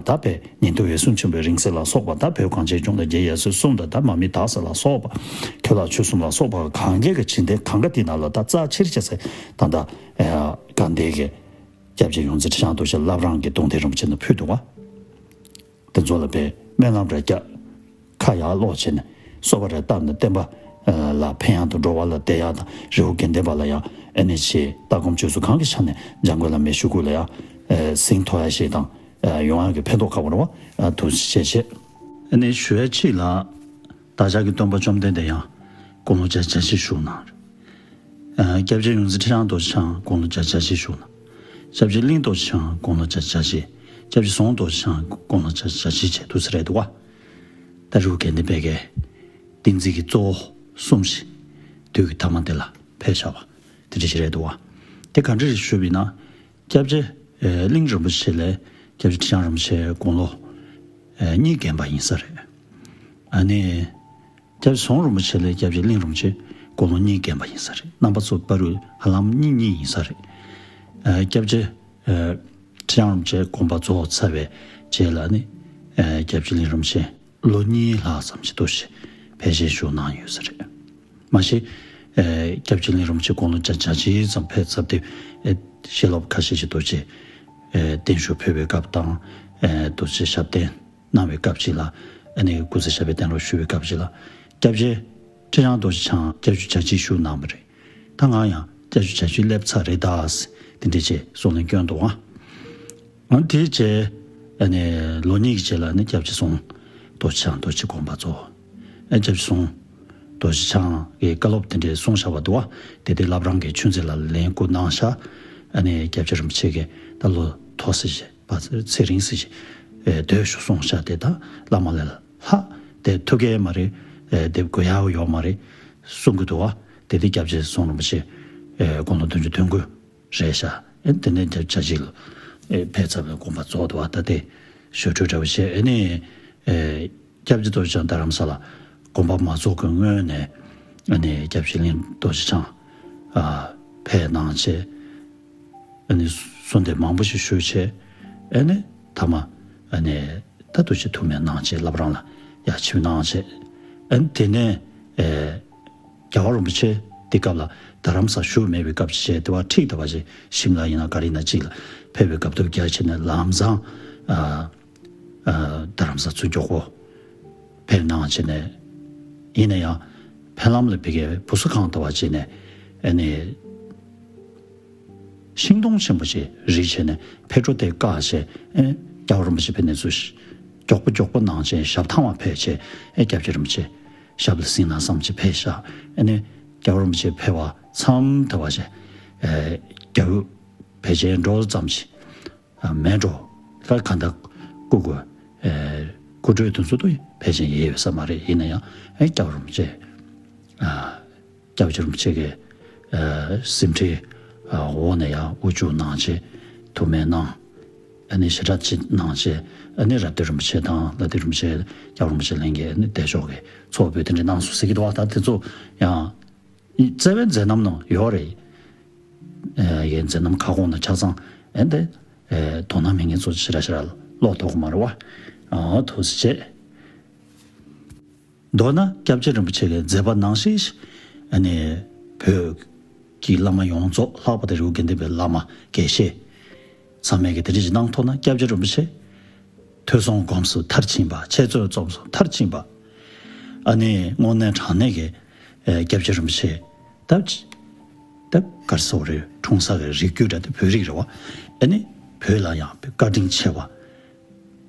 ད་དཔེ་ཉན་ཐོས་འོད་སྲུང་ཆེན་པོའི་རིང་བསྲེལ་ལ་སོགས་པ། ད་བོད་གངས་ཅན་ལྗོངས་ལ་རྒྱལ་ཡབ་སྲས་གསུམ་དང་ད་མར་མི་དྭགས་གསུམ་ལ་སོགས་པ། ཁྱོད་ལ་ཆོས་གསུམ་ལ་སོགས་པ་གང་གའི་གི་བྱིན་རྟེན་གང་ག་དེ་ནང་ལ་ད་རྩ་ཆེར་བྱས་ཚེ་ད་ལྟ་དགའ་ལྡན་གྱི་སྐྱབས་རྗེ་ཡོངས་འཛིན་ཁྲི་བྱང་རྡོ་རྗེ་བླ་བྲང་གི་གདུང་རྟེན་རིན་པོ་ཆེ་ནང་ཕུལ་འདུག་ག་དེ་ཚོ་ལ་དཔེ་སྨོན་ལམ་རེ་བརྒྱབ། ཁ་ཡར་སློག་བྱས་ནས་གསོལ་བ་རེ་བཏབ་ནས་བསྟན་པ་ལ་ཕན་ཡག་དང་འགྲོ་བ་ལ་བདེ་ཡག་དང་རི་བོ་དགེ་ལྡན་པ་ལ་ཡང་ཨ་ནི་ཆེ་ལྟ་སྒོམ་སྤྱོད་ཚུལ་གང་གི་ཆ་ནས་འཇམ་མགོན་བླ་མའི་ཞུ་སྐུལ་ལ་ཡང་ཟིན་ཐོ་ཡག་ཞིག་དང་ཡོང་ཡག་གི་ཕན་ཐོགས་ཁག་པོ་རེད་བ། ཐུགས་རྗེ་ཆེ། ཨ་ནི་ཞུ་ཡག་ཕྱིས་ལ་བདག་ཅག་གི་སྟོན་པ་བཅོམ་ལྡན་འདས་ཡང་དགུང་ལོ་བརྒྱ་བརྒྱ་བཞི་བཞུགས་གནང་། སྐྱབས་རྗེ་ཡོངས་འཛིན་ཁྲི་བྱང་རྡོ་རྗེ་འཆང་དགུང་ལོ་བརྒྱ་བརྒྱ་བཞི་བཞུགས་གནང་། སྐྱབས་རྗེ་གླིང་རྡོ་རྗེ་འཆང་དགུང་ལོ་བརྒྱ་བརྒྱ་བཞི། སྐྱབས་རྗེ་ཟུང་རྡོ་རྗེ་འཆང་དགུང་ལོ་བརྒྱ་བརྒྱ་བཞི་བྱས་འདུག་ས་རེད་འདུག་ག་ད་རི་བོ་དགེ་ལྡན་པའི་གི་བསྟན་འཛིན་གྱི་གཙོ་བོ་གསུམ་ཞིག་དུས་ཀྱི་ཐ་མ་འདི་ལ་ཕེབས་བཞག་པ་དེ་འདྲ་ཞིག་རེད་འདུག་ག་དེ་ག་འདྲ་རེད་ཞུས་པ་ཡིན་ན། སྐྱབས་རྗེ་གླིང་རིན་པོ་ཆེ་ལས་སྐྱབས་རྗེ་ཁྲི་བྱང་རིན་པོ་ཆེ་དགུང་ལོ་གཉིས་རྒན་པ་ཡིན་ས་རེད། ཨ་ནི། སྐྱབས་རྗེ་ཟུང་རིན་པོ་ཆེ་ལས་སྐྱབས་རྗེ་གླིང་རིན་པོ་ཆེ་དགུང་ལོ་གཉིས་རྒན་པ་ཡིན་ས་རེད། རྣམ་པ་ཚོ་བར་དུ་ཧ་ལམ་གཉིས་གཉིས་ཡིན་ས་རེད། ཨ་སྐྱབས་རྗེ་ཨ་ཁྲི་བྱང་རིན་པོ་ཆེ་དགོངས་པ་རྫོགས་ཚར་བའི་རྗེས་ལ་ནི་ཨ་སྐྱབས་རྗེ་གླིང་རིན་པོ་ཆེ་ལོ་གཉིས་ལྷག་ཙམ་ཞིག་འདུག་སེ་ཕལ་ཆེར་བཞུགས་གནང་ཡོད་ས་རེད། མ་གཞི་ཨ་སྐྱབས་རྗེ་གླིང་རིན་པོ་ཆེ་དགུང་ལོ་བརྒྱ་བརྒྱ་བཞི་ཙམ་ཕེབས་ཚར་དུས་ཨ་ཞལ་སློབ་ཁ་ཤས་ཤིག་འདུག་སེ་ཨ་བརྟན་བཞུགས་ཕེབས་པའི་སྐབས་དང་ཨ་འདུག་སེ་ཞབས་བརྟན། གནང་བའི་སྐབས་ཤིག་ལ་ཨ་ནི་སྐུ་ཚེ་ཞབས་པད་བརྟན་རོགས་ཞུ་བའི་སྐབས་ཤིག་ལ་སྐྱབས་རྗེ་ཁྲི་བྱང་རྡོ་རྗེ་འཆང་བརྒྱད་ཅུ་གྱ་གཅིག་བཞུགས་གནང་བ་རེད། ད་ང་ཡང་བརྒྱད་ཅུ་གྱ་གཅིག་སླེབས་ཚར་རེད་ད། དེ་འདྲ་བྱས་གསུང་ལན་སྐྱོན་འདུག་ཨང་། ཨ་ནི་དེའི་རྗེས་ཨ་ནི་ལོ་གཉིས་ཀྱི་རྗེས་ལ་ཨ་ནི་སྐྱབས་རྗེ་ཟུང་རྡོ་རྗེ་འཆང་རྡོ་རྗེ་དགོངས་པ་རྫོགས། ཨ་སྐྱབས་རྗེ་ཟུང་རྡོ་རྗེ་འཆང་གི་བཀའ་སློབ་དེ་འདྲ་གསུངས་བཞག་པ་འདུག་བ། དེ་དེ་བླ་བྲང་གི་ཆོས་འཛིན་ལ་ལན་བསྐུར་གནང་ཤག་ཨ་ནི་སྐྱབས་རྗེ་རིན་པོ་ཆེ་གིས་ད་ལོ་ཐོག་སེ་བཞེས། བ་ཚེ་རིང་ཟེར་ཞིག་སྡོད་ཤོག་གསུངས་ཤག་དེ་ད་བླ་མ་ལས་ལྷག་དེ་ཐུགས་ཀའི་མ་རེད། དེབ་དགོས་ཡག་ཡོད་མ་རེད་གསུང་གི་འདུག་བ། དེ་དེ་སྐྱབས་རྗེ་ཙོང་རིན་པོ་ཆེ་དགུང་ལོ་བདུན་ཅུ་དོན་དགུ་རེད་ཤག་ཨེ་དེ་ནས་འཇབ་ཆ་ཞིག་ལ་ཨེ་ཕེབས་ཚར་བའི་དགོངས་པ་རྫོགས་འདུག་བ། ད་དེ་ཞུ་འཕྲོས་འདྲ་བོ་བྱས་ཨེ་ནས་ཨེ་སྐྱབས་རྗེ་རྡོ་རྗེ་འཆང་རྡ་རམ་ས་ལ་དགོངས་པ་མ་རྫོགས་ཀྱི་སྔོན་ནས་ཨེ་ནས་སྐྱབས་རྗེ་ལྷུན་གྲུབ་རྡོ་རྗེ་འཆང་ཨ་ཕེབས་གནང་བྱས་ཨེ་ནས་གསོལ་འདེབས་མང་པོ་ཞིག་ཞུས་བྱས་ཨེ་ནས་ཐ་མ་ཨེ་ནས་ད་རྡོ་རྗེ་ཐུགས་སྨོན་གནང་བྱས་བླ་བྲང་ལ་ཡར་ཆིབས་གནང་བྱས་ཨེ་ནས་དེ་ནས་ཨེ། རྒྱལ་བ་རིན་པོ་ཆེ་དེ་སྐབས་ལ་རྡ་རམ་ས་བཞུགས་མེད་པའི་སྐབས་ཅིག་བྱས་དེ་བ་འཁྲིག་ད་བ་ཞིག་ཤིམ་ལ་ཡིན་ན་ག་རེ་ཡིན་ན་ཅིག་ལ་ཕེབས་པའི་སྐབས་དུ་རྒྱ་ཆེ་ནས་ལམ་སང་ཨ་ཨ་རྡ་རམ་ས་ཚུར་མགྱོགས་པོ་ཕེབས་གནང་བྱས་ནས་ཡིན་ན་ཡང་ཕེབས་ལམ་ལ་ཕ་གིའི་བུ་གསོ་ཁང་ད་བ་བྱས་ནས་ཨ་ནི། ཤིང་སྡོང་ཆེན་པོ་ཞིག་རིལ་བྱས་ནས་ཕེབས་འགྲོ་དེ་བཀག་བྱས་ཨེ་རྒྱལ་བ་རིན་པོ་ཆེ་ཕེབས་ནས་ཚུར་མགྱོགས་པོ་མགྱོགས་པོ་གནང་བྱས་ཞབས་ཐང་བ་ཕེབས་བྱས་ཨེ་སྐྱབས་རྗེ་རིན་པོ་ཆེ་ཞབས་ལ་གཟིགས་གནང་བསམ་ཅིག་ཕེབས་ཤག་ཨེ་ནས་རྒྱལ་བ་རིན་པོ་ཆེ་ཕེབས་པ་མཚམས་དེ་བ་བྱས་ཨེ་རྒྱ་བོད་ཕལ་ཆེར་འགྲོ་ཙམ་ཞིག་ཨ་མེད་འགྲོ་ལ་གང་ལྟར་སྐུ་སྒོ་ཨེ་སྐུ་འགྲོའི་དུས་ཚོད་དུ་ཕལ་ཆེར་ཡོད་ཡོད་ས་མ་རེད། ཡིན་ན་ཡང་ཨེ་རྒྱལ་བ་རིན་པོ་ཆེ་ཨ། སྐྱབས་རྗེ་རིན་པོ་ཆེ་གི་ཨ་གཟིམ་ཁྲིའི་ཨ་འོག་ནས་ཡང་དབུ་བཅུག་གནང་བྱས་ཐུགས་སྨོན་གནང་། ཨ་ནི་ཞེ་དྲག་ཅིག་གནང་བྱས་ཨ་ནི་རབ་བརྟན་རིན་པོ་ཆེ་དང་ལྷ་ལྡན་རིན་པོ་ཆེ་རྒྱལ་བ་རིན་པོ་ཆེ་ལྷན་རྒྱས་ཨ་ནི་བདེ་མཆོག་གི་ཚོགས་འབུལ་དེ་འདྲ་གནང་སོང་ཟེར་གྱི་འདུག་བ། ད་དེ་ཚོ་ཡང་བརྩེ་བའི་མཛད་རྣམ་ནང་ཡོད་རེད། ཨ་ཡའི་མཛད་རྣམ་ཁ་སྐོང་དང་ཆ་ཚང་ཨ་ནི་ཨ་དོ་སྣང་མེད་མཁན་ཚོ་ཞེ་དྲག་ཞེ་དྲག་ཀློག་ཐུབ་ཀྱི་མ་རེད་བ། ཨ་ཐུགས་རྗེ་ཆེ། མདོར་ན་སྐྱབས་རྗེ་རིན་པོ་ཆེ་གི་མཛད་པ་ནང་བཞིན་ཨ་ནི་བོད་ཀྱི་བླ་མ་ཡོངས་རྫོགས་ལྷག་པར་དུ་རི་བོ་དགེ་ལྡན་པའི་བླ་མ་དགེ་བཤེས་ཚང་མས་ཀྱི་དེ་འདྲ་ཞིག་གནང་ཐུབ་ན་སྐྱབས་རྗེ་རིན་པོ་ཆེ་ཐོས་བསམ་སྒོམ་གསུམ་མཐར་ཕྱིན་པ་འཆད་རྩོད་རྩོམ་གསུམ་མཐར་ཕྱིན་པ་ཨ་ནི་དངོས་གནས་དྲང་གནས་ཀྱི་ཨ་སྐྱབས་རྗེ་རིན་པོ་ཆེ་ད་ད་ག་རེ་ཟེར་དགོས་རེད། འཁྲུངས་ས་གི་རིགས་རྒྱུད་འདྲ་དེ་བོད་རིགས་རེད་བ། ཨ་ནི་བོད་ལ་ཡང་བཀའ་དྲིན་ཆེ་བ།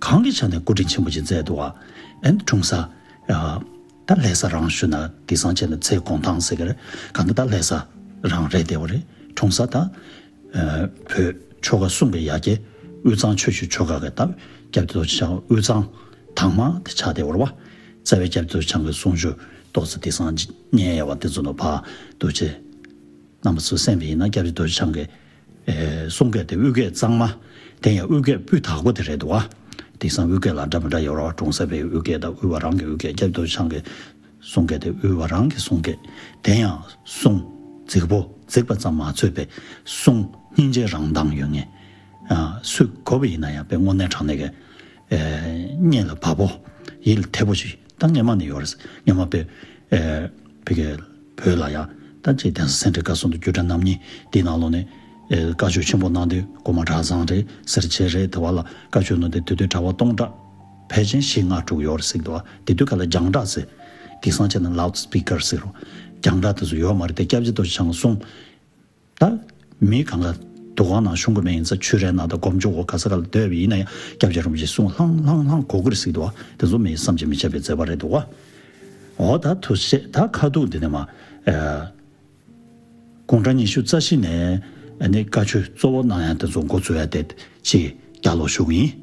གང་གི་ཆ་ནས་སྐུ་དྲིན་ཆེན་པོ་ཅིག་མཛད་འདུག་བ། ཨན་འཁྲུངས་ས་ཨ་ད་ལྷ་ས་རང་ཞུ་ན་དེང་སང་བྱས་ན་ཚལ་གུང་ཐང་ཟེར་གི་རེད། གང་ལྟར་ད་ལྷ་ས་རང་རེད་དེ་བ་རེད། འཁྲུངས་ས་ད་ཨ་བོད་ཆོལ་ཁ་གསུམ་གི་ཡ་གྱལ་དབུས་གཙང་ཆོས་བརྒྱུད་ཆོལ་ཁ་གི་ད་སྐྱབས་རྗེ་རྡོ་རྗེ་འཆང་དབུས་གཙང་དང་མ་དེ་ཆགས་བསྡད་པ་རེད་བ། རྩ་བའི་སྐྱབས་རྗེ་རྡོ་རྗེ་འཆང་གི་གསུང་ཆོས་ཏོག་ཙམ་དེང་སང་ཉན་ཡ་བ་དེ་ཚོ་ནང་ཕར་འདུག་བྱས། རྣམ་པ་ཚོས་གསན་པ་ཡིན་ན་སྐྱབས་རྗེ་རྡོ་རྗེ་འཆང་གི་ཨེ་གསུང་སྐད་དེ་དབུས་སྐད་གཙང་མ། དེ་ཡང་དབུས་སྐད་སྤུས་དག་པོ་དེ་རེད་འདུག་བ། དེང་སང་དབུས་སྐད་ལ་འདྲ་མི་འདྲ་ཡོད་རེད་བ། གྲོང་གསེབ་པའི་དབུས་སྐད་དང་དབུས་པ་རང་གི་དབུས་སྐད། སྐྱབས་རྗེ་རྡོ་རྗེ་འཆང་གི་གསུང་སྐད་དེ་དབུས་པ་རང་གི་གསུང་སྐད། དེ་ཡང་གསུང་རྫིག་པོ་རྫིག་པ་ཙམ་མ་ཚོས་པའི་གསུང་སྙིང་རྗེ་རང་མདངས་ཡོད་མཁན། ཨ་སུས་གོ་བ་ཡིན་ན་ཡང་དཔེ་དངོས་གནས་དྲང་གནས་ཀྱི་ཨེ་སྙན་ལ་བབ་པོ་ཡིད་ལ་འཐད་པོ་ཞིག་ད་སྔོན་མ་ནས་ཡོད་རེད། སྔོན་མ་དཔེ་ཨེ་ཕ་གི་བོད་ལ་ཡང་ད་ཅིག་གདན་ས་སེ་འབྲས་དགའ་གསུམ་དང་སྒྱུ་འཕྲུལ་རྣམ་གཉིས་དེའི་ནང་ལོགས་ནས་ཨེ་བཀའ་ཆོས་ཆེན་པོ་གནང་དུས་གོང་མ་གྲྭ་ཚང་རེད། སེར་བྱེས་རེད། དེ་བ་ལ་བཀའ་ཆོས་གནང་དུས་དེ་དུས་གྲྭ་པ་སྟོང་ཕྲག་ཕལ་ཆེར་བཞི་ལྔ་དྲུག་ཡོད་རེད་ཟེར་གི་འདུག་བ། དེ་དུས་ག་ལ་རྒྱང་བསྒྲགས་ཟེར། དེང་སང་བྱས་ན་ལའུ་ཌི་སི་པི་ཀར་ཟེར་རོ། རྒྱང་བསྒྲགས་དེ་ཚོ་ཡོད་མ་རེད་དེ། སྐྱབས་རྗེ་རྡོ་རྗེ་འཆང་གསུང་ད་མི་གང་ག་འདུ་ཁང་ནང་ཤོང་གི་མེད་ཡིན་ཙང་ཆོས་རའི་ནང་དང་སྒོམ་ཆུང་འོག་ག་ས་ག་ལ་སྡོད་པ་ཡིན་ན་ཡང་སྐྱབས་རྗེ་རིན་པོ་ཆེ་གསུང་ལྷང་ལྷང་ལྷང་གོ་གི་རེད་ཟེར་གི་འདུག་བ། དེ་ཚོ་མི་བསམ་གྱིས་མི་ཁྱབ་པའི་མཛད་པ་རེད་འདུག་བ། འོ་ད་ཐུགས་རྗེ་ཆེ། ད་ཁ་ཐུག་འདི་ནས་མ་ཨ་དགུང་གྲངས་ཉི་ཤུ་རྩ་བཞི་ནས་ཨ་ནི་བཀའ་ཆོས་གཙོ་བོ་གནང་ཡ་དེ་ཚོ་འགོ་འཛུགས་ཡ་དེ་ཅིག་བརྒྱ་ལོ་ཞུ་གི་ཡིན།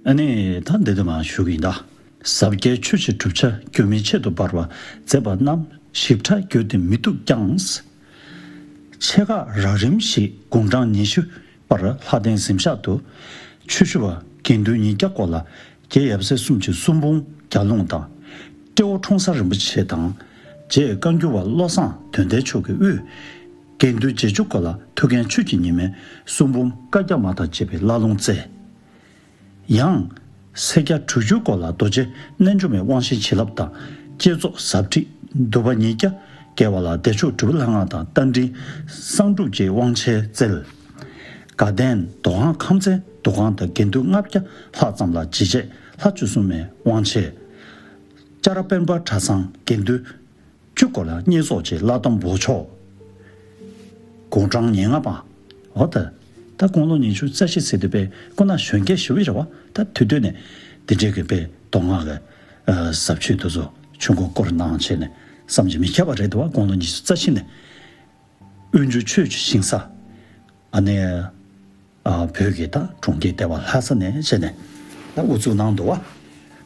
ཨ་ནི་ད་འདི་འདི་མ་ཞུ་གི་ཡིན་ད། ཟབ་རྒྱས་ཆོས་ཀྱི་གྲུབ་ཆ་རྒྱུན་མི་ཆད་དུ་འབར་བ་མཛད་པ་རྣམས་ཞིབ་ཕྲ་བརྗོད་དེ་མི་ཐུབ་ཀྱང་། ཆེ་ཁག་རགས་རིམ་ཞིག་དགུང་གྲངས་ཉི་ཤུ་པར་ལྷ་ལྡན་གཟིམ་ཤག་ཏུ་ཆོས་ཞུ་བ་དགེ་འདུན་ཉིས་བརྒྱ་སྐོར་ལ་རྗེ་ཡབ་སྲས་གསུམ་གྱི་གསུང་འབུམ་བརྒྱ་ལུང་དང་། སྤྲེའུ་ཁྲོང་གསར་རིན་པོ་ཆེ་དང་། རྗེ་བཀའ་འགྱུར་བ་བློ་བཟང་དོན་ལྡན་མཆོག་གི་དབུས་དགེ་འདུན་བརྒྱད་ཅུ་སྐོར་ལ་ཐུའུ་བཀྭན་ཆོས་ཀྱི་ཉི་མའི་གསུང་འབུམ་བཀའ་རྒྱ་མ་དང་བཅས་པའི་བླ་ལུང་སྩལ། ཡང་། སེར་སྐྱ་དྲུག་ཅུ་སྐོར་ལ་རྡོ་རྗེ་རྣལ་འབྱོར་མའི་དབང་བཞི་བྱིན་རླབས་དང་བསྐྱེད་རྫོགས་ཟབ་ཁྲིད་འདུས་པ་ཉིས་བརྒྱ་བརྒལ་བ་ལ་བདེ་མཆོག་གྲུབ་པའི་ལྷ་སྔགས་དང་རྟ་མགྲིན་གསང་སྒྲུབ་ཀྱི་དབང་ཆེན་སྩལ། དགའ་ལྡན་མདོ་ཁམས་ཁམས་ཚན་འདུ་ཁང་དང་དགེ་འདུན་ལྔ་བརྒྱ་ལྷག་ཙམ་ལ་ཇི་བྱས་ལྷ་བཅུ་གསུམ་མའི་དབང་ཆེན། ལྕགས་ར་སྤེན་པ་གྲྭ་ཚང་དགེ་འདུན་བཅུ་སྐོར་ལ་བསྙེན་རྫོགས་ཀྱི་བླ་སྡོམ་འབོགས་ཆོག་དགུང་གྲངས་ཉེར་ལྔ་པ། འོ་ད། ད་དགུང་ལོ་ཉི་ཤུ་རྩ་བཞི་ཟེར་དུས་དཔེ་སྐུ་ན་གཞོན་སྐྱེས་ཞུ་བའི་རེད་བ། ད་དུས་སྟོན་ནས་འདི་འདྲའི་གི་དཔེ་མདོ་སྔགས་ཀྱི་ཨ་ཟབ་ཆོས་དེ་ཚོ་ཆུང་ཀུ་སྐོར་གནང་བྱས་ནས་བསམ་གྱིས་མི་ཁྱབ་པ་རེད་འདུག་བ། དགུང་ལོ་ཉི་ཤུ་རྩ་བཞི་ནས་དབོན་ཇུ་ཆོས་ཀྱི་ཞིང་ས་ཨ་ནེ། ཨ་བོད་ཀྱི་ད་གྲོང་ཁྱེར་ལྟེ་བ་ལྷ་ས་ནས་བྱས་ནས་ད་དབུ་འཛུགས་གནང་འདུག་བ།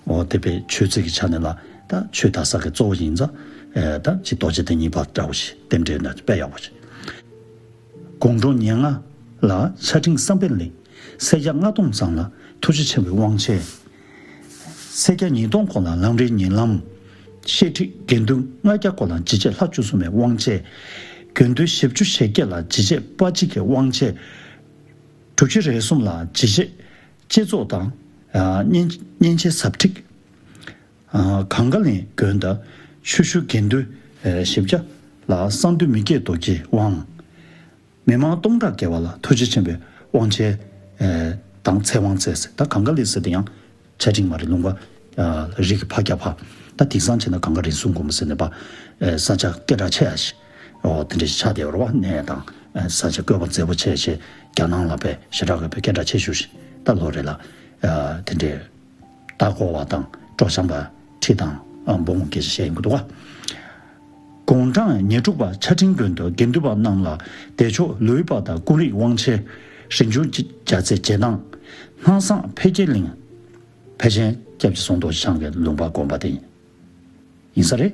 འོ་དེ་བས་ཆོས་ཚིགས་ཀྱི་ཆ་ནས་ལ་ད་ཆོས་དར་ས་གི་གཙོ་བོ་ཡིན་ཙང་ཨེ་ད་ཅི་རྡོ་རྗེ་གདན་གཉིས་པ་འདྲ་བོ་ཞིག་རྟེན་འབྲེལ་ན་དཔེ་ཡག་པོ་ཞིག་དགུང་གྲངས་ཉེར་ལྔ་ལ་ཆ་འཕྲིན་བསམ་འཕེལ་གླིང་། སེར་སྐྱ་ལྔ་སྟོང་ཙམ་ལ་ཐུགས་རྗེ་ཆེན་པོའི་དབང་ཆེན། སེར་སྐྱ་ཉིས་སྟོང་སྐོར་ལ་ལམ་རིམ་ཉིན་ལམ། བཤད་ཁྲིད་དགེ་འདུན་ལྔ་བརྒྱ་སྐོར་ལ་འཇིགས་བྱེད་ལྷ་བཅུ་གསུམ་པའི་དབང་ཆེན། དགེ་འདུན་བཞི་བཅུ་ཞེ་བརྒྱད་ལ་འཇིགས་བྱེད་དཔའ་གཅིག་གི་དབང་ཆེན། གྲུབ་ཆེན་རིགས་གསུམ་ལ་འཇིགས་བྱེད་བསྐྱེད་རྫོགས་དང་། ཨ་བསྙེན་བསྙེན་ཆེན་ཟབ་ཁྲིད། ཨ་གངས་དཀར་གླིང་དགོན་དུ་ཆོས་ཞུ་དགེ་འདུན་ཨེ་བཞི་བརྒྱ་ལ་གསང་འདུས་མི་བསྐྱོད་རྡོ་རྗེའི་དབང་། མི་མང་སྟོང་ཕྲག་བརྒལ་བ་ལ་ཐུགས་རྗེ་ཆེན་པོའི་དབང་ཆེན་ཨེ་དང་ཚེ་དབང་བསྩལ་ཟེར། ད་གངས་དཀར་གླིང་ཟེར་དེ་ཡང་ཆ་འཕྲིན་མ་རེད། ལུང་པ་ཨ་རི་གི་ཕ་རྒྱ་ཕ། ད་དེང་སང་བྱས་ན་གངས་དཀར་རིགས་གསུམ་དགོན་པ་ཟེར་ནས་པ་ཨེ་ས་ཆ་སྐད་གྲགས་ཆེ་ཡ་ཞིག་འོ་དེ་འདྲ་ཞིག་ཆགས་བསྡད་ཡོད་རེད་བ། གནས་དང་ཨེ་ས་ཆ་བཀོད་པ་མཛེས་པོ་ཆེ་ཞེས་རྒྱ་ནང་ལ་པའི་ཞེ་དྲག་གི་པའི་སྐད་གྲགས་ཆེ་ཞུ་ཞིག་ད་ལོ་རེ་ལ་ཨ་དེ་འདྲའི་ལྟ་སྐོར་བ་དང་སྤྲོ་འཆམ་པ་ཁྲིད་དང་ཨ་འབུམ་སྐད་ཆ་བཤད་ཡོང་གི་འདུག་བ། དགུང་གྲངས་ཉེར་དྲུག་པ་ཆ་འཕྲིན་དགོན་དུ་དགེ་འདུན་པ་རྣམས་ལ་བདེ་མཆོག་ལུས་པ་དང་ཀུན་རིག་དབང་ཆེན། རིན་འབྱུང་རྒྱ་ཚད་རྗེས་གནང་། སྣང་བཟང་འཕེལ་རྒྱས་གླིང་། ཕལ་ཆེན་སྐྱབས་རྗེ་ཟམ་གདོང་རྒྱ་ཚང་གི་ལུང་པ་དགོན་པ་དེ་ཡིན་ས་རེད།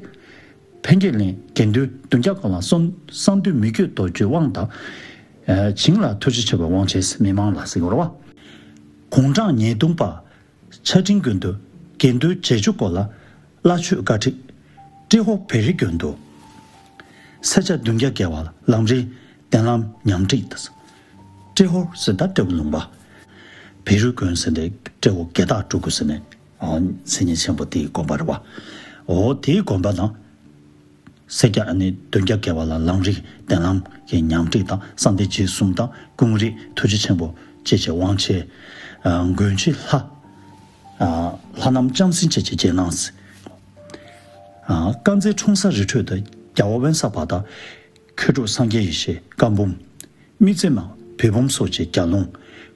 འཕེལ་རྒྱས་གླིང་དགེ་འདུན་བདུན་བརྒྱ་སྐོར་ལ་གསང་གསང་འདུས་མི་བསྐྱོད་རྡོ་རྗེའི་དབང་དང་། ཨ་བྱིངས་ལ་ཐུགས་རྗེ་ཆེན་པོའི་དབང་ཆེན་མི་མང་ལ་ཟེར་གྱི་ཡོད་རེད་བ། དགུང་གྲངས་ཉེར་བདུན་པ། ཆ་འཕྲིན་དགོན་དུ་དགེ་འདུན་བརྒྱད་ཅུ་སྐོར་ལ་བླ་མཆོད་བཀའ་ཁྲིད། ཏྲེ་ཧོར་བེ་རི་དགོན་དུ་སེར་སྐྱ་བདུན་བརྒྱ་བརྒལ་བ་ལ་ལམ་རིམ་གདན་ལམ་ཉམས་ཁྲིད་དང་། ཏྲེ་ཧོར་ཟེར་ད་ཏྲེ་ཧོར་ལུང་པ། བེ་རི་དགོན་ཟེར་ནས་ཏྲེ་ཧོར་དགེ་སྟག་སྤྲུལ་སྐུ་ཟེར་ནས་ཨ་མཚན་སྙན་ཆེན་པོ་དེའི་དགོན་པ་རེད་བ། འོ་དེའི་དགོན་པ་དང་། སེར་སྐྱ་ཨ་ནི་བདུན་བརྒྱ་བརྒལ་བ་ལ་ལམ་རིམ་གདན་ལམ་གྱི་ཉམས་ཁྲིད་དང་གསང་བདེ་རྗེས་གསུམ་དང་ཀུན་རིག་ཐུགས་རྗེ་ཆེན་པོ་བཅས་ཀྱི་དབང་ཆེན། ཨ་མགོན་ཆེན་ལྷ། ཨ་ལྷ་རྣམས་ལྕམ་སྲིང་བཅས་ཀྱི་རྗེས་གནང་། ཨ་དཀར་མཛེས་འཁྲུངས་ས་རི་ཁྲོད་དུ་རྒྱལ་བ་དབེན་ས་པ་དང་། མཁས་གྲུབ་སངས་རྒྱས་ཡེ་ཤེས་བཀའ་འབུམ། དམིགས་བརྩེ་མ་བོད་འབུམ་སོགས་ཀྱི་རྒྱབ་ལུང་།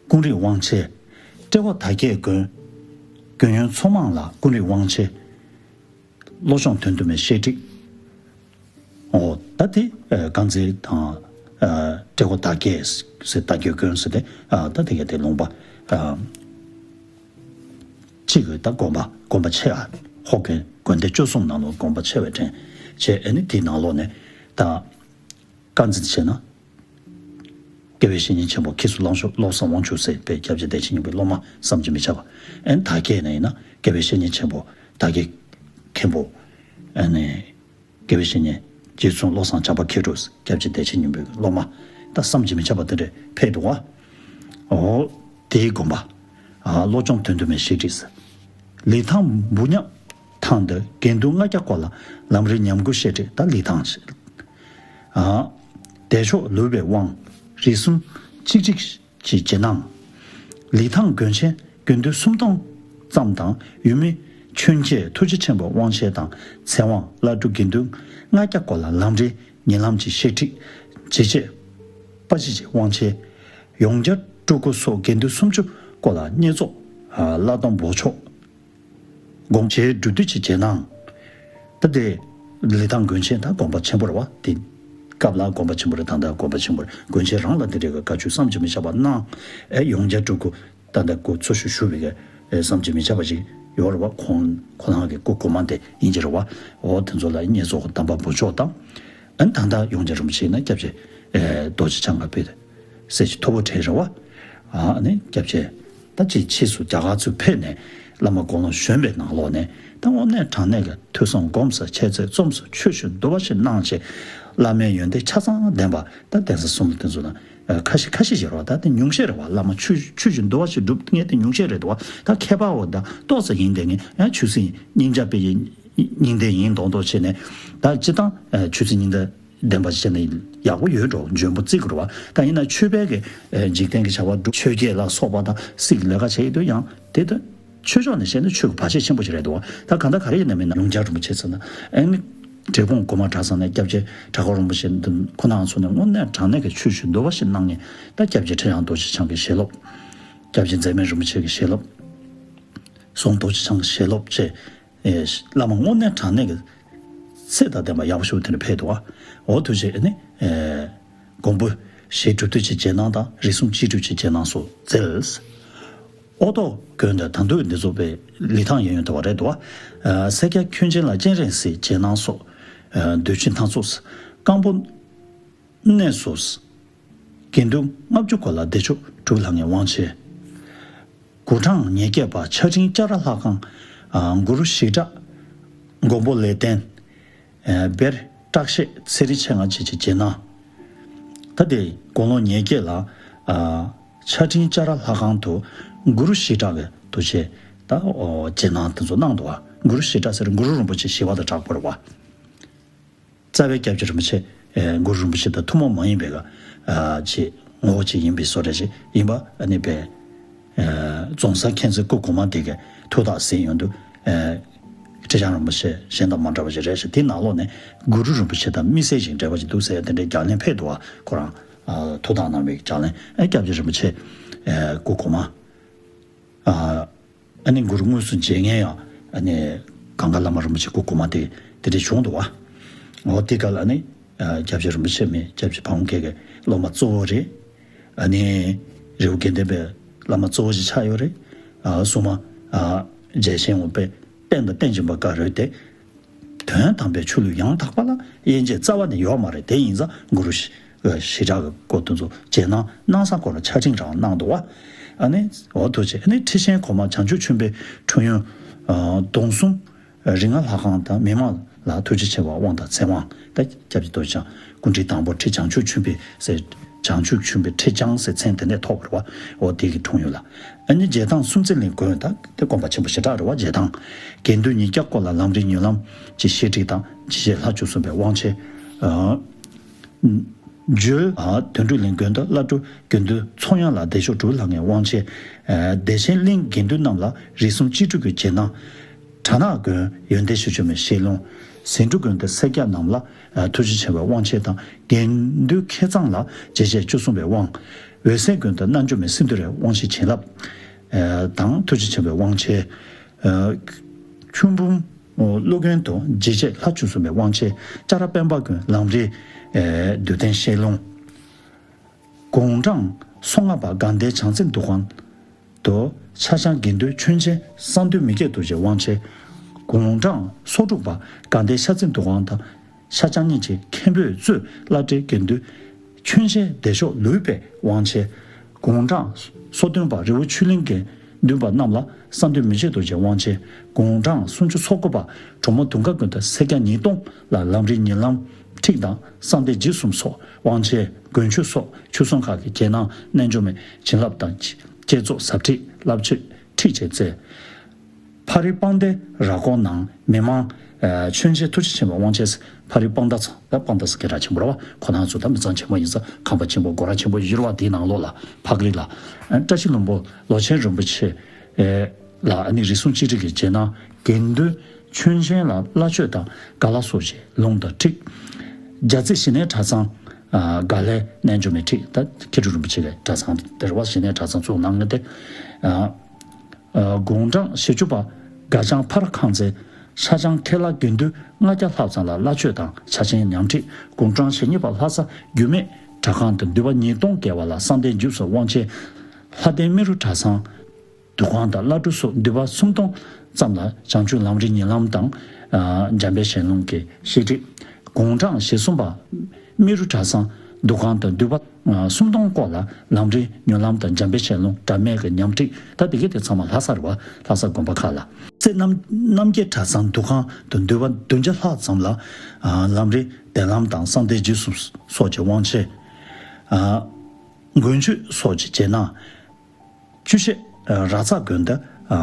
ཀུན་རིག་དབང་ཆེན། ཏྲེ་ཧོར་དར་རྒྱས་དགོན། དགོན་ཡོན་ཚོགས་མང་ལ་ཀུན་རིག་དབང་ཆེན། བློ་སྦྱོང་དོན་དུ་མའི་བཤད་ཁྲིད། འོ་ད་དེ་ཨ་དཀར་མཛེས་དང་ཨ་ཏྲེ་ཧོར་དར་རྒྱས་ཟེར་དར་རྒྱས་དགོན་ཟེར་ཏེ་ཨ་ད་དེ་ག་དེ་ལུང་པ་ཨ་གཅིག་གི་ད་དགོན་པ་དགོན་པ་ཆེ་བ་ཧོར་དགོན་དགོན་སྡེ་བཅུ་གསུམ་ནང་ལོགས་དགོན་པ་ཆེ་བའི་ཕྲན་བྱས། ཨ་ནི་དེའི་ནང་ལོགས་ནས་ད་དཀར་མཛེས་བྱས་ན། དགེ་བའི་བཤེས་གཉེན་ཆེན་པོ་ཁྱི་ཟུར་གླང་ཤོ་བློ་བཟང་དབང་ཕྱུག་ཟེར་བའི་སྐྱབས་རྗེ་བདེ་ཆེན་སྙིང་པོའི་སློབ་མ་བསམ་གྱིས་མི་ཁྱབ་པ། ཨན་དར་རྒྱས་ནས་ཡིན་ན་དགེ་བའི་བཤེས་གཉེན་ཆེན་པོ་དར་རྒྱས་མཁན་པོ། ཨ་ནི་དགེ་བའི་བཤེས་གཉེན་རྗེ་བཙུན་བློ་བཟང་བྱམས་པ་མཁས་གྲུབ་སྐྱབས་རྗེ་བདེ་ཆེན་སྙིང་པོའི་སློབ་མ་ད་བསམ་གྱིས་མི་ཁྱབ་པ་དེ་འདྲས་ཕེབས་འདུག་བ། འོ་དེའི་དགོན་པ། ཨ་བློ་སྦྱོང་དོན་དུ་མའི་བཤད་ཁྲིད་ཟེར། ལི་ཐང་འབུ་ཉག་ཐང་དུ་དགེ་འདུན་ལྔ་བརྒྱ་སྐོར་ལ་ལམ་རིམ་ཉམས་རྒུད་བཤད་ཁྲིད་ད་ལི་ཐང་ཞེས། ཨ་བདེ་མཆོག་ལུས་པའི་དབང་། རིགས་གསུམ་གཅིག་གཅིག་གི་རྗེས་གནང་། ལི་ཐང་དགོན་ཆེན་དགེ་འདུན་སུམ་སྟོང་ཙམ་དང་ཡུལ་མི་ཆོས་མཁས་ཐུགས་རྗེ་ཆེན་པོའི་དབང་ཆེན་དང་ཚེ་དབང་བླ་སྤྲུལ་དགེ་འདུན་ལྔ་བརྒྱ་སྐོར་ལ་ལམ་རིམ་ཉིན་ལམ་གྱི་བཤད་ཁྲིད་འཇིགས་བྱེད་དཔའ་གཅིག་གི་དབང་ཆེན། ཡོངས་རྒྱ་སྤྲུལ་སྐུ་སོགས་དགེ་འདུན་སུམ་ཅུ་སྐོར་ལ་བསྙེན་རྫོགས་བླ་སྡོམ་འབོགས་ཆོག་སྒོམ་བྱེད་སྒྲུབ་སྡེ་ཆེ་རྗེས་གནང་། ད་དེ་ལི་ཐང་དགོན་ཆེན་ད་དགོན་པ་ཆེན་པོ་རེད་བ། དེ་སྐབས་ལ་དགོན་པ་ཆེན་པོ་རེད། ད་ལྟ་དགོན་པ་ཆེན་པོ་རེད། དགོན་ཆེན་རང་ལ་དེ་འདྲའི་གི་བཀའ་ཆོས་བསམ་གྱིས་མི་ཁྱབ་པ་གནང་། ཨེ་ཡོངས་རྒྱ་སྤྲུལ་སྐུ་ད་ལྟ་སྐུ་འཚོ་བཞུགས་བཞུགས་པའི་གི་ཨེ་བསམ་གྱིས་མི་ཁྱབ་པ་ཞིག་ཡོད་རེད་བ། ཁོང་ཁོ་རང་གི་སྐུ་གོང་མ་དེ་ཡིན་གྱི་རེད་བ། འོ་དེ་ཚོ་ལ་བསྙེན་རྫོགས་དམ་པ་འབོགས་ཆོག་དང་། ཨན་ད་ལྟ་ཡོངས་རྒྱ་རིན་པོ་ཆེ་ན་སྐྱབས་རྗེ་ཨེ་རྡོ་རྗེ་འཆང་ག་པའི་སྲས་ཀྱི་ཐུ་བོ་གྲས་རེད་བ། ཨ་ནི་སྐྱབས་རྗེ་ད་ཅིག་ཕྱིས་སུ་རྒྱ་གར་ཚུར་ཕེབས་ནས་བླ་མ་དགུང་ལོ་གཞོན་པའི་ནང་ལོགས་ནས་ད་དངོས་གནས་དྲང་གནས་ཀྱི་ཐོས་བསམ་སྒོམ་གསུམ་འཆད་རྩོད་རྩོམ་གསུམ་ཆོས་ཞུ་འདུལ་བ་ཞིག་གནང་བྱས་བླ་མའི་ཡོན་ཏན་ཆ་ཚང་ལྡན་པ་ད་གདན་ས་གསུམ་དེ་ཚོ་ན་ཁ་ཤས་ཁ་ཤས་ཤིག་རེད་བ། ད་དེ་ཉུང་ཤས་རེད་བ། བླ་མ་ཆོས་ཆོས་ཞུ་འདུལ་བ་ཞིག་སྒྲུབ་མཁན་དེ་ཉུང་ཤས་རེད་འདུག་བ། ད་མཁས་པ་འོ་ད་ཏོག་ཙམ་ཡིན་དེ་ངས་ཡང་ཆོས་སྲིད་སྙིང་རྗེ་པའི་སྙིང་ལྡན་ཡིན་མདོག་མདོག་བྱས་ནས་ད་སྤྱིར་བཏང་ཆོས་སྲིད་སྙིང་ལྡན་ལྡན་པ་ཞིག་བྱས་ན་ཡག་པོ་ཡོད་འགྲོ། འཇོན་པོ་བརྩི་དགོས་རེད་བ། ད་ཡིན་ན་ཆོས་པའི་གི་འཇིག་རྟེན་གྱི་བྱ་བ་སྒྲུབ་ཆོས་བརྒྱད་ལ་སོགས་པ་དང་སྲིད་ཀྱི་ལས་ཀ་བྱེད་ཡོད་དུས་ཡང་དེ་ལྟ་ཆོས་ཕྱོགས་ནས་བཤད་ན་ཆོས་ཀྱི་བར་ཆད་ཆེན་པོ་ཞིག་རེད་འདུག་བ། ད་གང་ལྟར་ག་རེ་ཡིན་ན་མིན་ན་ཡོངས་རྒྱ་རིན་པོ་ཆེ་ཟེར་ན་ཨ་ནི་འབྲས་སྤུངས་སྒོ་མང་གྲྭ་ཚང་ནས་སྐྱབས་རྗེ་གྲྭ་ཁོ་རིན་པོ་ཆེ་འདི་ཁོ་ན་ཚོ་ནས་དངོས་གནས་དྲང་གནས་ཀྱི་ཆོས་ཞུ་འདུལ་བ་ཞིག་གནང་མཁན་ད་སྐྱབས་རྗེ་ཁྲི་བྱང་རྡོ་རྗེ་འཆང་གི་ཞལ་སློབ། སྐྱབས་རྗེ་མཛད་སྨན་རིན་པོ་ཆེ་གི་ཞལ་སློབ། ཟོང་རྡོ་རྗེ་འཆང་གི་ཞལ་སློབ་བཅས། ཨེ་བླ་མ་དངོས་གནས་དྲང་གནས་ཀྱི་ཚད་དང་ལྡན་པ་ཡག་པོ་ཞིག་དེ་འདྲ་ཕེབས་འདུག་བ། འོ་དུས་ཆེ་ཨེ་ནི་ཨེ་མགོན་པོ་ ཞེས་གྲུབ་བསྡུས་ཀྱི་རྗེས་གནང་དང་། རིགས་གསུམ་གཅིག་སྒྲིལ་གྱི་རྗེས་གནང་སོགས་སྩལ། ཨོ་ཏོ་དགོན་དུ་ད་དུང་འདི་ཚོ་པའི་ལི་ཐང་ཡོད་ཡོད་འདུག་པ་རེད་འདུག་བ། སེར་སྐྱ་ཁྱོན་ཆེན་ལ་སྤྱན་རས་གཟིགས་རྗེས་གནང་སོགས། འདོད་ཆེན་སྣ་ཚོགས། རྐང་པོ་གནས་སོ། དགེ་འདུན་ལྔ་བཅུ་སྐོར་ལ་བདེ་མཆོག་གྲུབ་ལྷ་ལྔའི་དབང་ཆེན། གུར་གྲངས་ཉེར་བརྒྱད་པ་ཆར་སྤྲིན་སྐྱ་ར་ལྷ་ཁང་། གུ་རུ་ཞི་དྲག་མགོན་པོ་ལེགས་ལྡན། བེར་བཀྲག་ཤིས་ཚེ་རིང་མཆེད་ལྔ་བཅས་ཀྱི་རྗེས་གནང་། ད་དེ་དགུང་ལོ་ཉེར་བརྒྱད་ལ་ཆར་སྤྲིན་སྐྱ་ར་ལྷ་ཁང་དུ་གུ་རུ་ཞི་དྲག་གི་ཐུགས་རྗེ་ད་རྗེས་གནང་དེ་ཚོ་གནང་འདུག་བ། གུ་རུ་ཞི་དྲག་ཟེར་གུ་རུ་རིན་པོ་ཆེ་ཞི་བ་དང་གྲགས་པ་རེད་བ། རྩ་བའི་སྐྱབས་རྗེ་རིན་པོ་ཆེ། ཨེ། གུ་རུ་རིན་པོ་ཆེ་དང་ཐུན་མོང་མ་ཡིན་པའི་ག་ཨ་ཅེས་ངོ་བོ་ཅིག་ཡིན་པའི་བཟོ་འདྲ་ཞིག་ཡིན་པ་ཨ་ནི་པས། ཨེ། རྫོང་གསར་མཁྱེན་བརྩེ་སྐུ་གོང་མ་དེ་གའི་ཐུགས་བརྟག་གཟིགས་ཡོང་དུས། ཨེ། ཁྲི་བྱང་རིན་པོ་ཆེ་གཞན་དང་མ་འདྲ་བ་ཞིག་རེད་ཤག་དེའི་ནང་ལོགས་ནས་གུ་རུ་རིན་པོ་ཆེ་དང་དམིགས་བསལ་ཞིག་འབྲེལ་བ་ཅིག་འདུག་ཟེར་ཡ་དེ་འདྲའི་རྒྱ་གླེང་ཕེབས་འདུག་བ། ཁོ་རང་ཨ་ཐུགས་བརྟག་གནང་བའི་རྒྱ་གླེང་། ཨེ། སྐྱབས་རྗེ་རིན་པོ་ཆེ། ཨེ། སྐུ་གོང་མ། ཨ། ཨ་ནི་གུ་རུ་དངོས་སུ་མཇལ་མཁན་ཡང་ཨ་ནི་གངས་དཀར་བླ་མ་རིན་པོ་ཆེ་སྐུ་གོང་མ་དེ་དེ་འདྲ་བྱུང་འདུག་བ། འོ་དེ་ག་ལ་ཨ་ནི་ཨ་སྐྱབས་རྗེ་རིན་པོ་ཆེ་མི་སྐྱབས་རྗེ་ཕ་བོང་ཁས་ཀྱི་སློབ་མ་གཙོ་བོ་རེད། ཨ་ནི་རི་བོ་དགེ་ལྡན་པའི་བླ་མ་གཙོ་བོ་ཞིག་ཆགས་ཡོད་རེད། ཨ་སྲུང་མ་ཨ་རྒྱལ་ཆེན་འོ་པའི་རྟེན་དང་རྟེན་བྱིན་པ་ག་རེ་དེ། དོན་དམ་པའི་ཆོས་ལུགས་ཡང་དག་པ་ལ་དབྱེ་འབྱེད་རྩ་བ་ནས་ཡོད་མ་རེད། དེ་ཡིན་ཙང་གུ་རུ་ཞི་ཞི་དྲག་གི་སྐོར་དེ་ཚོ་རྗེས་གནང་གནང་ས་སྐོར་ལ་ཆ་འཕྲིན་རང་གནང་འདུག་བ། ཨ་ནི་འོ་ཐུགས་རྗེ་ཆེ། ཨ་ནི་ཁྲི་ཆེན་གོང་མ་བྱང་ཆུབ་ཆོས་འཕེལ་འཁྲུངས་ཡུལ་གདོང་གསུམ་རིགས་ལྔ་ལྷ་ཁང་དང་མི་མང་ལ་ཐུགས་རྗེ་ཆེ་བ་དབང་དང་ཚེ་དབང་། ད་སྐྱབས་རྗེ་རྡོ་རྗེ་འཆང་སྐུ་ཕྲེང་དང་པོ་ཁྲི་བྱང་ཆུབ་ཆོས་འཕེལ་ཟེར། བྱང་ཆུབ་ཆོས་འཕེལ་ཁྲི་བྱང་ཟེར་མཚན་དེ་ནས་ཐོགས་པ་རེད་བ། འོ་དེ་གི་འཁྲུངས་ཡུལ་ལ། ཨ་ནི་མཇལ་ཐང་སུམ་རྩེ་གླིང་དགོན། ད་དེ་དགོན་པ་ཆེན་པོ་ཞེ་དྲག་རེད་བ། མཇལ་ཐང་། དགེ་འདུན་ཉིས་བརྒྱ་སྐོར་ལ་ལམ་རིམ་ཉེ་ལམ་གྱི་བཤད་ཁྲིད་དང་ཇི་བྱས་ལྷ་བཅུ་གསུམ་པའི་དབང་ཆེན། ཨ། འཇོལ། ཨ། དོན་གྲུབ་གླིང་དགོན་དུ་བླ་སྤྲུལ་དགེ་འདུན་ཚོགས་ཡོངས་ལ་བདེ་མཆོག་གྲུབ་ལྷ་ལྔའི་དབང་ཆེན། ཨ། བདེ་ཆེན་གླིང་དགེ་འདུན་རྣམས་ལ་རིགས་གསུམ་གཅིག་སྒྲིལ་གྱི་རྗེས་གནང་། གྲྭ་ནག་དགོན་ཡོན་ཏན་ཞུ་མཆོད་མའི་ཞལ་ལུང་། ཟེ་འབྲུ་དགོན་དུ་སེར་སྐྱ་རྣམས་ལ་ཨ་ཐུགས་རྗེ་ཆེ་བའི་དབང་ཆེན་དང་། དགེ་འདུན་ཁེ་གཙང་ལ་རྗེས་བྱེད་བཅུ་གསུམ་པའི་དབང་། འོད་གསལ་དགོན་དུ་རྣལ་འབྱོར་མའི་སིནྡྷུ་རའི་དབང་ཆེན་བྱིན་རླབས་ཨ་དང་། ཐུགས་རྗེ་ཆེ་བའི་དབང་ཆེན། ཨ་ཆུ་འབུམ་ཀླུ་དགོན་དུ་རྗེས་བྱེད་ལྷ་བཅུ་གསུམ་པའི་དབང་ཆེན། ལྕགས་ར་སྤེན་པ་དགོན་ལམ་རིམ་ཨ་འདོད་ལྡན་ཞལ་ལུང་། དགུང་གྲངས་སོ་ལྔ་པ་དགའ་ལྡན་བྱང་རྩེ་འདུ་ཁང་དུ་ཤར་བྱང་དགེ་འདུན་ཆོས་མཆེད་གསང་འདུས་མི་བསྐྱོད་རྡོ་རྗེའི་དབང་ཆེན། དགུང་གྲངས་སོ་དྲུག་པ་དགའ་ལྡན་ཤར་རྩེ་འདུ་ཁང་དང་ཤར་བྱང་གཉིས་ཀྱི་མཁན་པོས་གཙོས་བླ་སྤྲུལ་དགེ་འདུན་ཆོས་མཆེད་བདེ་མཆོག་ལུས་པའི་དབང་ཆེན། དགུང་གྲངས་སོ་བདུན་པ་རི་བོ་ཆོས་གླིང་དགེ་འདུན་པ་རྣམས་ལ་གསང་འདུས་མི་བསྐྱོད་རྡོ་རྗེའི་དབང་ཆེན། དགུང་གྲངས་སུམ་ཅུ་སོ་དགུ་པ་གྲོ་མོ་དུང་དཀར་དགོན་དུ་སེར་སྐྱ་ཉིས་སྟོང་ལ་ལམ་རིམ་ཉེ་ལམ་ཁྲིད་དང་གསང་བདེ་འཇིགས་གསུམ་སོགས་དབང་ཆེན། མགོན་ཆོས་སོགས་ཆོས་སྲུང་ཁག་གི་རྗེས་གནང་། རྣལ་འབྱོར་མའི་བྱིན་རླབས་དང་བསྐྱེད་རྫོགས་ཟབ་ཁྲིད་བསླབ་ཆོས་ཁྲིད་བཅས་སྩལ། ཕ་རི་སྤང་སྡེ་ར་སྐོར་ནང་མི་མང་ཨ་ཆོས་མཆེད་ཐུགས་རྗེ་ཆེན་པོའི་དབང་ཆེན། ཕ་རི་སྤང་མདའ་ཚང་། ད་སྤང་མདའ་ཚང་སྐད་གྲགས་ཆེན་པོ་རེད་བ། ཁོ་རང་ཚོ་ད་མི་ཚང་ཆེན་པོ་ཡིན་ཙང་ཁང་པ་ཆེན་པོ་སྒོ་ར་ཆེན་པོ་ཡོད་རེད་བ། དེའི་ནང་ལོགས་ལ་ཕག་རི་ལ་ཨ་བཀྲ་ཤིས་ལྷུན་པོ་ལོ་ཆེན་རིན་པོ་ཆེ་ཨེ་ལ་ཨ་ནི་རིགས་གསུམ་གཅིག་སྒྲིལ་གྱི་རྗེས་གནང་། དགེ་འདུན་ཆོས་མཆེད་ལ་བླ་མཆོད་དང་ག་ལ་སོགས་ཀྱི་ལུང་དང་ཁྲིད། རྒྱ་རྩིས་ཞི་གནས་གྲྭ་ཚང་ཨ་ག་ལའི་རྣལ་འབྱོར་མའི་ཁྲིད། ད་མཁས་གྲུབ་རིན་པོ་ཆེ་གི་གྲྭ་ཚང་དེ་རེད་བ། ཞི་གནས་གྲྭ་ཚང་བཙུགས་གནང་མཁན་དེ། ཨ་ཨ་དགུང་གྲངས་བཞི་བཅུ་པ་དགའ་ལྕང་ཕ་ར་ཁང་ཚན། ཤར་བྱང་ཁེ་ལ་དགེ་འདུན་ལྔ་བརྒྱ་ལྷག་ཙམ་ལ་བླ་མཆོད་དང་ཕྱག་ཆེན་ཉམས་ཁྲིད། དགུང་གྲངས་ཞེ་གཉིས་པ་ལྷ་ས་རྒྱུད་སྨད་གྲྭ་ཁང་དུ་འདུས་པ་ཉིས་སྟོང་བརྒལ་བ་ལ་གསང་བདེ་འཇིགས་གསུམ་དབང་ཆེན། ལྷ་ལྡན་རྨེ་རུ་གྲྭ་ཚང་འདུ་ཁང་དང་བླ་སྤྲུལ་སོགས་འདུས་པ་སུམ་སྟོང་ཙམ་ལ་བྱང་ཆུབ་ལམ་རིམ་ཉེ་ལམ་དང་ཨ་འཇམ་དཔལ་ཞལ་ལུང་གི་བཤད་ཁྲིད། དགུང་གྲངས་ཞེ་གསུམ་པ་རྨེ་རུ་གྲྭ་ཚང་འདུ་ཁང་དུ་འདུས་པ་ཨ་སུམ་སྟོང་སྐོར་ལ་ལམ་རིམ་ཉུང་ལམ་དང་འཇམ་དཔལ་ཞལ་ལུང་སྒྲ་སྨད་ཀྱི་ཉམས་ཁྲིད། ད་དེ་གའི་དེ་ཚང་མ་ལྷ་ས་རེད་བ། ལྷ་ས་དགོན་པ་ཁག་ལ། རྩེ་རྣམ་རྣམ་རྒྱལ་གྲྭ་ཚང་འདུ་ཁང་དུ་འདུས་པ་བདུན་བརྒྱ་ལྷག་ཙམ་ལ་ཨ་ལམ་རིམ་བདེ་ལམ་དང་གསང་བདེ་འཇིགས་གསུམ་སོགས་ཀྱི་དབང་ཆེན། ཨ་མགོན་ཆོས་སོགས་ཀྱི་རྗེས་གནང་། བཅུ་ཤེས་ར་ཙ་དགོན་དུ། ཨ་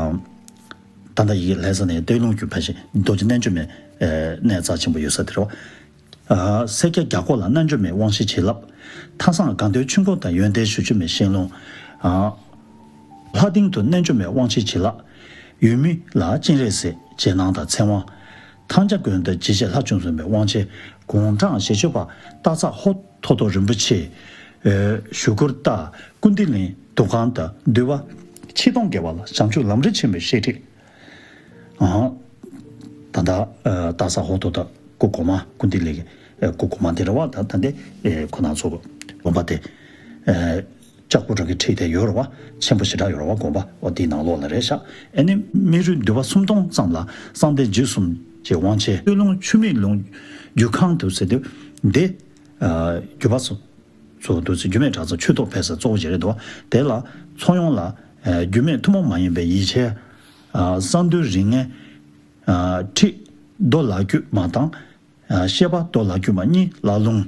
ད་ལྟ་ཡི་གེ་ལྷ་ས་ནས་སྟོད་ལུང་རྒྱུད་ཕལ་ཆེར་རྡོ་རྗེ་རྣལ་འབྱོར་མའི་ཨ་གནས་རྩ་ཆེན་པོ་ཡོད་ས་དེ་རེད་བ། ཨ་སེར་སྐྱ་བརྒྱ་སྐོར་ལ་རྣལ་འབྱོར་མའི་དབང་ཤེས་བྱིན་རླབས། ཐ་སང་དགའ་འདུན་ཆོས་འཁོར་དང་ཡོན་ཏན་ཞུ་མཆོད་མའི་ཞལ་ལུང་། ཨ་ལྷ་སྡིངས་དུ་རྣལ་འབྱོར་མའི་དབང་ཤེས་བྱིན་རླབས། ཡུལ་མི་ལ་སྤྱན་རས་གཟིགས་རྗེས་གནང་དང་ཚེ་དབང་། ཐང་སྐྱ་དགོན་དུ་རྗེ་བྱེད་ལྷ་བཅུ་གསུམ་པའི་དབང་ཆེན། དགུང་གྲངས་ཞེ་བཅུ་པ་སྟག་ཚང་ཧོར་ཐོ་ཐོ་རིན་པོ་ཆེ་ཞུ་སྐུལ་རྟ་ཀུན་བདེ་གླིང་འདུ་ཁང་དུ་འདུས་པ་ཆིག་སྟོང་བརྒལ་བ་ལ་བྱང་ཆུབ་ལམ་རིམ་ཆེན་མོའི་བཤད་ཁྲིད། ཨ་ད་ལྟ་ཨ་སྟག་ཚང་ཧོར་ཐོ་ཐོ་སྐུ་གོང་མ་ཀུན་བདེ་གླིང་གི་ཨ་སྐུ་གོང་མ་དེ་རེད་བ། ད་ད་ལྟའི་ཨ་ཁོ་རང་ཚོ་དགོན་པ་དེ། ལྕགས་པོ་འདྲ་གི་ཁྲིད་དེ་ཡོད་རེད་བ། ཆེན་པོ་ཞེ་དྲག་ཡོད་རེད་བ། དགོན་པ་འོ་དེའི་ནང་ལོགས་ལ་རེད་ཤག་ཨ་ནི་མི་རུས་འདུས་པ་སུམ་སྟོང་ཙམ་ལ་གསང་བདེ་རྗེ་གསུམ་གྱི་དབང་ཆེན། སྟོད་ལུང་ཆུ་སྨད་ལུང་རྒྱུད་ཁང་དུ་ཟེར་དུས་འདི་རྒྱུད་པ་སོ་སོ་འདུག་ཚེ་རྒྱུད་སྨད་གྲྭ་ཚང་ཆོས་ཐོག་ཕེབས་ས་གཙོ་བོ་ཞིག་རེད་འདུག་དེ་ལ་ཚོགས་ཡོང་ལ་རྒྱུད་སྨད་ཐུན་མོང་མ་ཡིན་པའི་ཡིད་ཆེས། གསང་འདུས་རིགས་ལྔའི་ཁྲིད་མདོ་ལ་རྒྱུད་མ་དང་། བཤད་པ་མདོ་ལ་རྒྱུད་མ་གཉིས་ལ་ལུང་།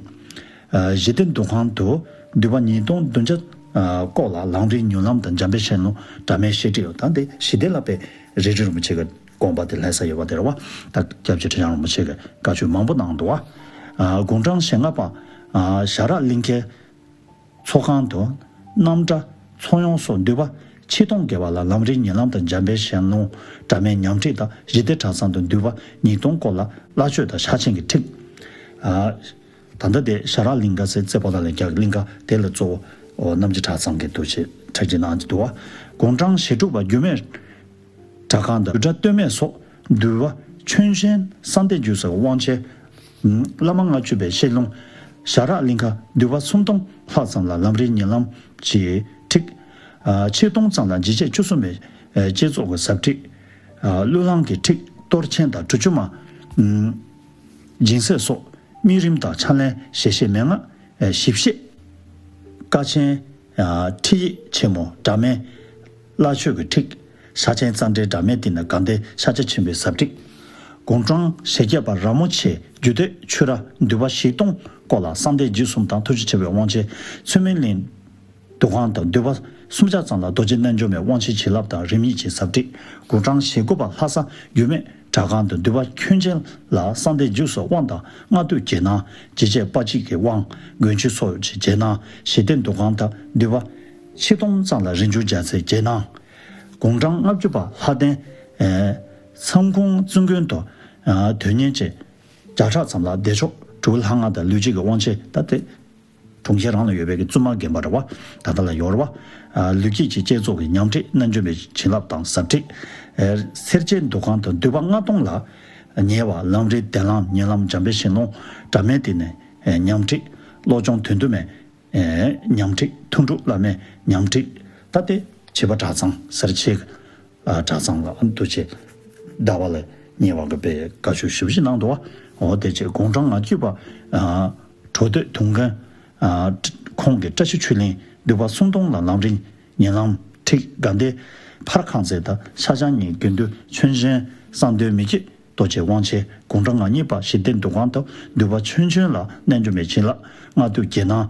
གཞི་བདེ་འདུ་ཁང་དུ་འདུས་པ་ཉིས་སྟོང་བདུན་བརྒྱ་སྐོར་ལ་ལམ་རིམ་ཉུང་ལམ་དང་འཇམ་དཔལ་ཞལ་ལུང་འདྲ་མིན་བཤད་ཁྲིད་ཡོད། ད་འདི་ཞི་བདེ་ལ་དཔེ་རི་ཁྲོད་རིན་པོ་ཆེ་གི་དགོངས་པ་དེ་ལྷག་ས་ཡོད་པ་དེ་རེད་བ། ད་སྐྱབས་རྗེ་ཁྲི་བྱང་རིན་པོ་ཆེ་གི་བཀའ་ཆོས་མང་པོ་གནང་འདུག་བ། དགུང་གྲངས་ཞེ་ལྔ་པ་ཞྭ་རག་གླིང་ཁའི་ཚོགས་ཁང་དུ་རྣམ་གྲྭ་ཚོགས་ཡོང་སོགས་འདུས་པ་ཆིག་སྟོང་བརྒལ་བ་ལ་ལམ་རིམ་ཉིན་ལམ་དང་འཇམ་དཔལ་ཞལ་ལུང་འདྲ་མིན་ཉམས་ཁྲིད་དང་ཞི་བདེ་གྲྭ་ཚང་དུ་འདུས་པ་ཉིས་སྟོང་སྐོར་ལ་བླ་མཆོད་དང་ཕྱག་ཆེན་གྱི་ཁྲིད། ད་ལྟ་དེ་ཞྭ་རག་གླིང་ཁ་ཟེར་རྩེ་པོ་ཏ་ལ་རྒྱག་གླིང་ཁ་དེ་ལ་གཙོ་བོ་རྣམ་རྒྱལ་གྲྭ་ཚང་གི་འདུ་བྱེད་གྲ་སྒྲིག་གནང་གི་འདུག་བ། དགུང་གྲངས་ཞེ་དྲུག་པ་རྒྱུད་སྨད་གྲྭ་ཁང་དང་བསྡུས་གྲྭ་སྟོད་སྨད་སོགས་འདུས་པ་ཆོས་ཆེན་གསང་བདེ་རྒྱུད་སོགས་དབང་ཆེན། བླ་མ་ལྔ་བཅུ་པའི་ཞལ་ལུང་། ཞྭ་རག་གླིང་ཁ་འདུས་པ་སུམ་སྟོང་ལྷག་ཙམ་ལ་ལམ་རིམ་ཉིན་ལམ་གྱི་ཁྲིད། ཆིག་སྟོང་ཙམ་ལ་འཇིགས་བྱེད་བཅུ་གསུམ་པའི་བསྐྱེད་རྫོགས་ཀྱི་ཟབ་ཁྲིད། གླུ་བླངས་ཀྱི་ཁྲིད་གཏོར་ཆེན་དང་གྲུབ་ཆུ་མ། སྦྱིན་སྲེག་སོགས་དམིགས་རིམ་དང་ཕྱག་ལེན་ཞལ་བཞེས་མན་ངག་ཞིབ་བཤད། དཀའ་ཆེན། ཁྲིད་ཡིག་ཆེན་མོ་འདྲ་མིན། བླ་མཆོད་ཀྱི་ཁྲིད། ཕྱག་ཆེན་རྩ་འགྲེལ་འདྲ་མིན་དེ་ནི་དགའ་ལྡན་ཤཱཀྱ་ཆེན་པོའི་ཟབ་ཁྲིད། དགུང་གྲངས་ཞེ་བརྒྱད་པ་ར་མོ་ཆེ་རྒྱུད་སྟོད་ཆོས་ར་འདུས་པ་བཞི་སྟོང་སྐོར་ལ་གསང་བདེ་རྗེ་གསུམ་དང་ཐུགས་རྗེ་ཆེན་པོའི་དབང་ཆེན་ཚུལ་མིན་གླིང་འདུ་ཁང་དང་འདུས་པ་སུམ་བརྒྱ་ཙམ་ལ་རྡོ་རྗེ་རྣལ་འབྱོར་མའི་དབང་ཆེན་བྱིན་རླབས་དང་རིམ་གཉིས་ཀྱི་ཟབ་ཁྲིད། དགུང་གྲངས་ཞེ་དགུ་པ་ལྷ་ས་རྒྱུད་སྨད་གྲྭ་ཁང་དུ་འདུས་པ་ཁྱོན་ཆེན་ལ་གསང་བདེ་རྗེ་གསུམ་དབང་དང་སྔགས་བཏུས་རྒྱན་སྣང་། འཇིགས་བྱེད་དཔའ་བརྒྱད་ཀྱི་དབང་མགོན་ཆུ་སོགས་ཀྱི་རྒྱན་སྣང་། ཞི་བདེ་འདུ་ཁང་དང་འདུས་པ་ཆིག་སྟོང་ཙམ་ལ་རིན་འབྱུང་རྒྱལ་མཚན་རྒྱན་སྣང་། དགུང་གྲངས་ལྔ་བཅུ་པ་ལྷ་ལྡན་མཚམས་ཁོང་བཙུན་དགོན་དུ་དོན་གཉེར་བཅས་བརྒྱ་ཕྲག་ཙམ་ལ་བདེ་མཆོག་གྲུབ་ལྷ་ལྔ་དང་ལུས་སྦྱིན་གྱི་དབང་ཆེན་ད་སྟེ། གྲོང་ཁྱེར་རང་ལ་ཡོད་པའི་གི་བཙུན་མ་རྒན་པ་རེད་བ། ད་ལྟ་ལ་ཡོད་རེད་བ། ལུས་སྐྱེས་ཀྱི་བསྐྱེད་རྫོགས་ཀྱི་ཉམས་ཁྲིད་རྣལ་འབྱོར་མའི་བྱིན་རླབས་དང་ཟབ་ཁྲིད། སེར་སྐྱའི་འདུ་ཁང་དུ་འདུས་པ་ལྔ་སྟོང་ལ་ཉེ་བ་ལམ་རིམ་གདན་ལམ་ཉིན་ལམ་འཇམ་དཔལ་ཞལ་ལུང་འདྲ་མིན་དེ་ནས་ཉམས་ཁྲིད། བློ་སྦྱོང་དོན་བསྡུ་མའི་ཉམས་ཁྲིད། ཐུན་དྲུག་བླ་མའི་ཉམས་ཁྲིད། ད་ལྟའི་བྱེས་པ་གྲྭ་ཚང་སེར་སྐྱའི་གྲྭ་ཚང་ལ་འདུ་བྱེད་ཟླ་བ་ལ་ཉེ་བ་གི་དཔེ་བཀའ་ཆོས་ཞིབ་ཞིབ་གནང་འདུག་བ། འོ་དེ་རྗེས་དགུང་གྲངས་ལྔ་བཅུ་པ་གྲོ་སྟོད་དུང་དཀོན། ཁོང་གིས་བཀྲ་ཤིས་ཆོས་གླིང་འདུས་པ་སུམ་སྟོང་ལ་ལམ་རིམ་ཉིན་ལམ་ཁྲིད། དགའ་ལྡན་ཕར་ཁང་ཚན་དང་ཤར་བྱང་གཉིས་དགེ་འདུན་ཆོས་ཆེན་གསང་འདུས་མི་བསྐྱོད་རྡོ་རྗེ་དབང་ཆེན། དགུང་གྲངས་ང་གཉིས་པ་ཞི་བདེ་འདུ་ཁང་དུ་འདུས་པ་ཆོས་ཆེན་ལ་རྣལ་འབྱོར་མའི་བྱིན་རླབས་སྔགས་བཏུས་རྒྱན་སྣང་།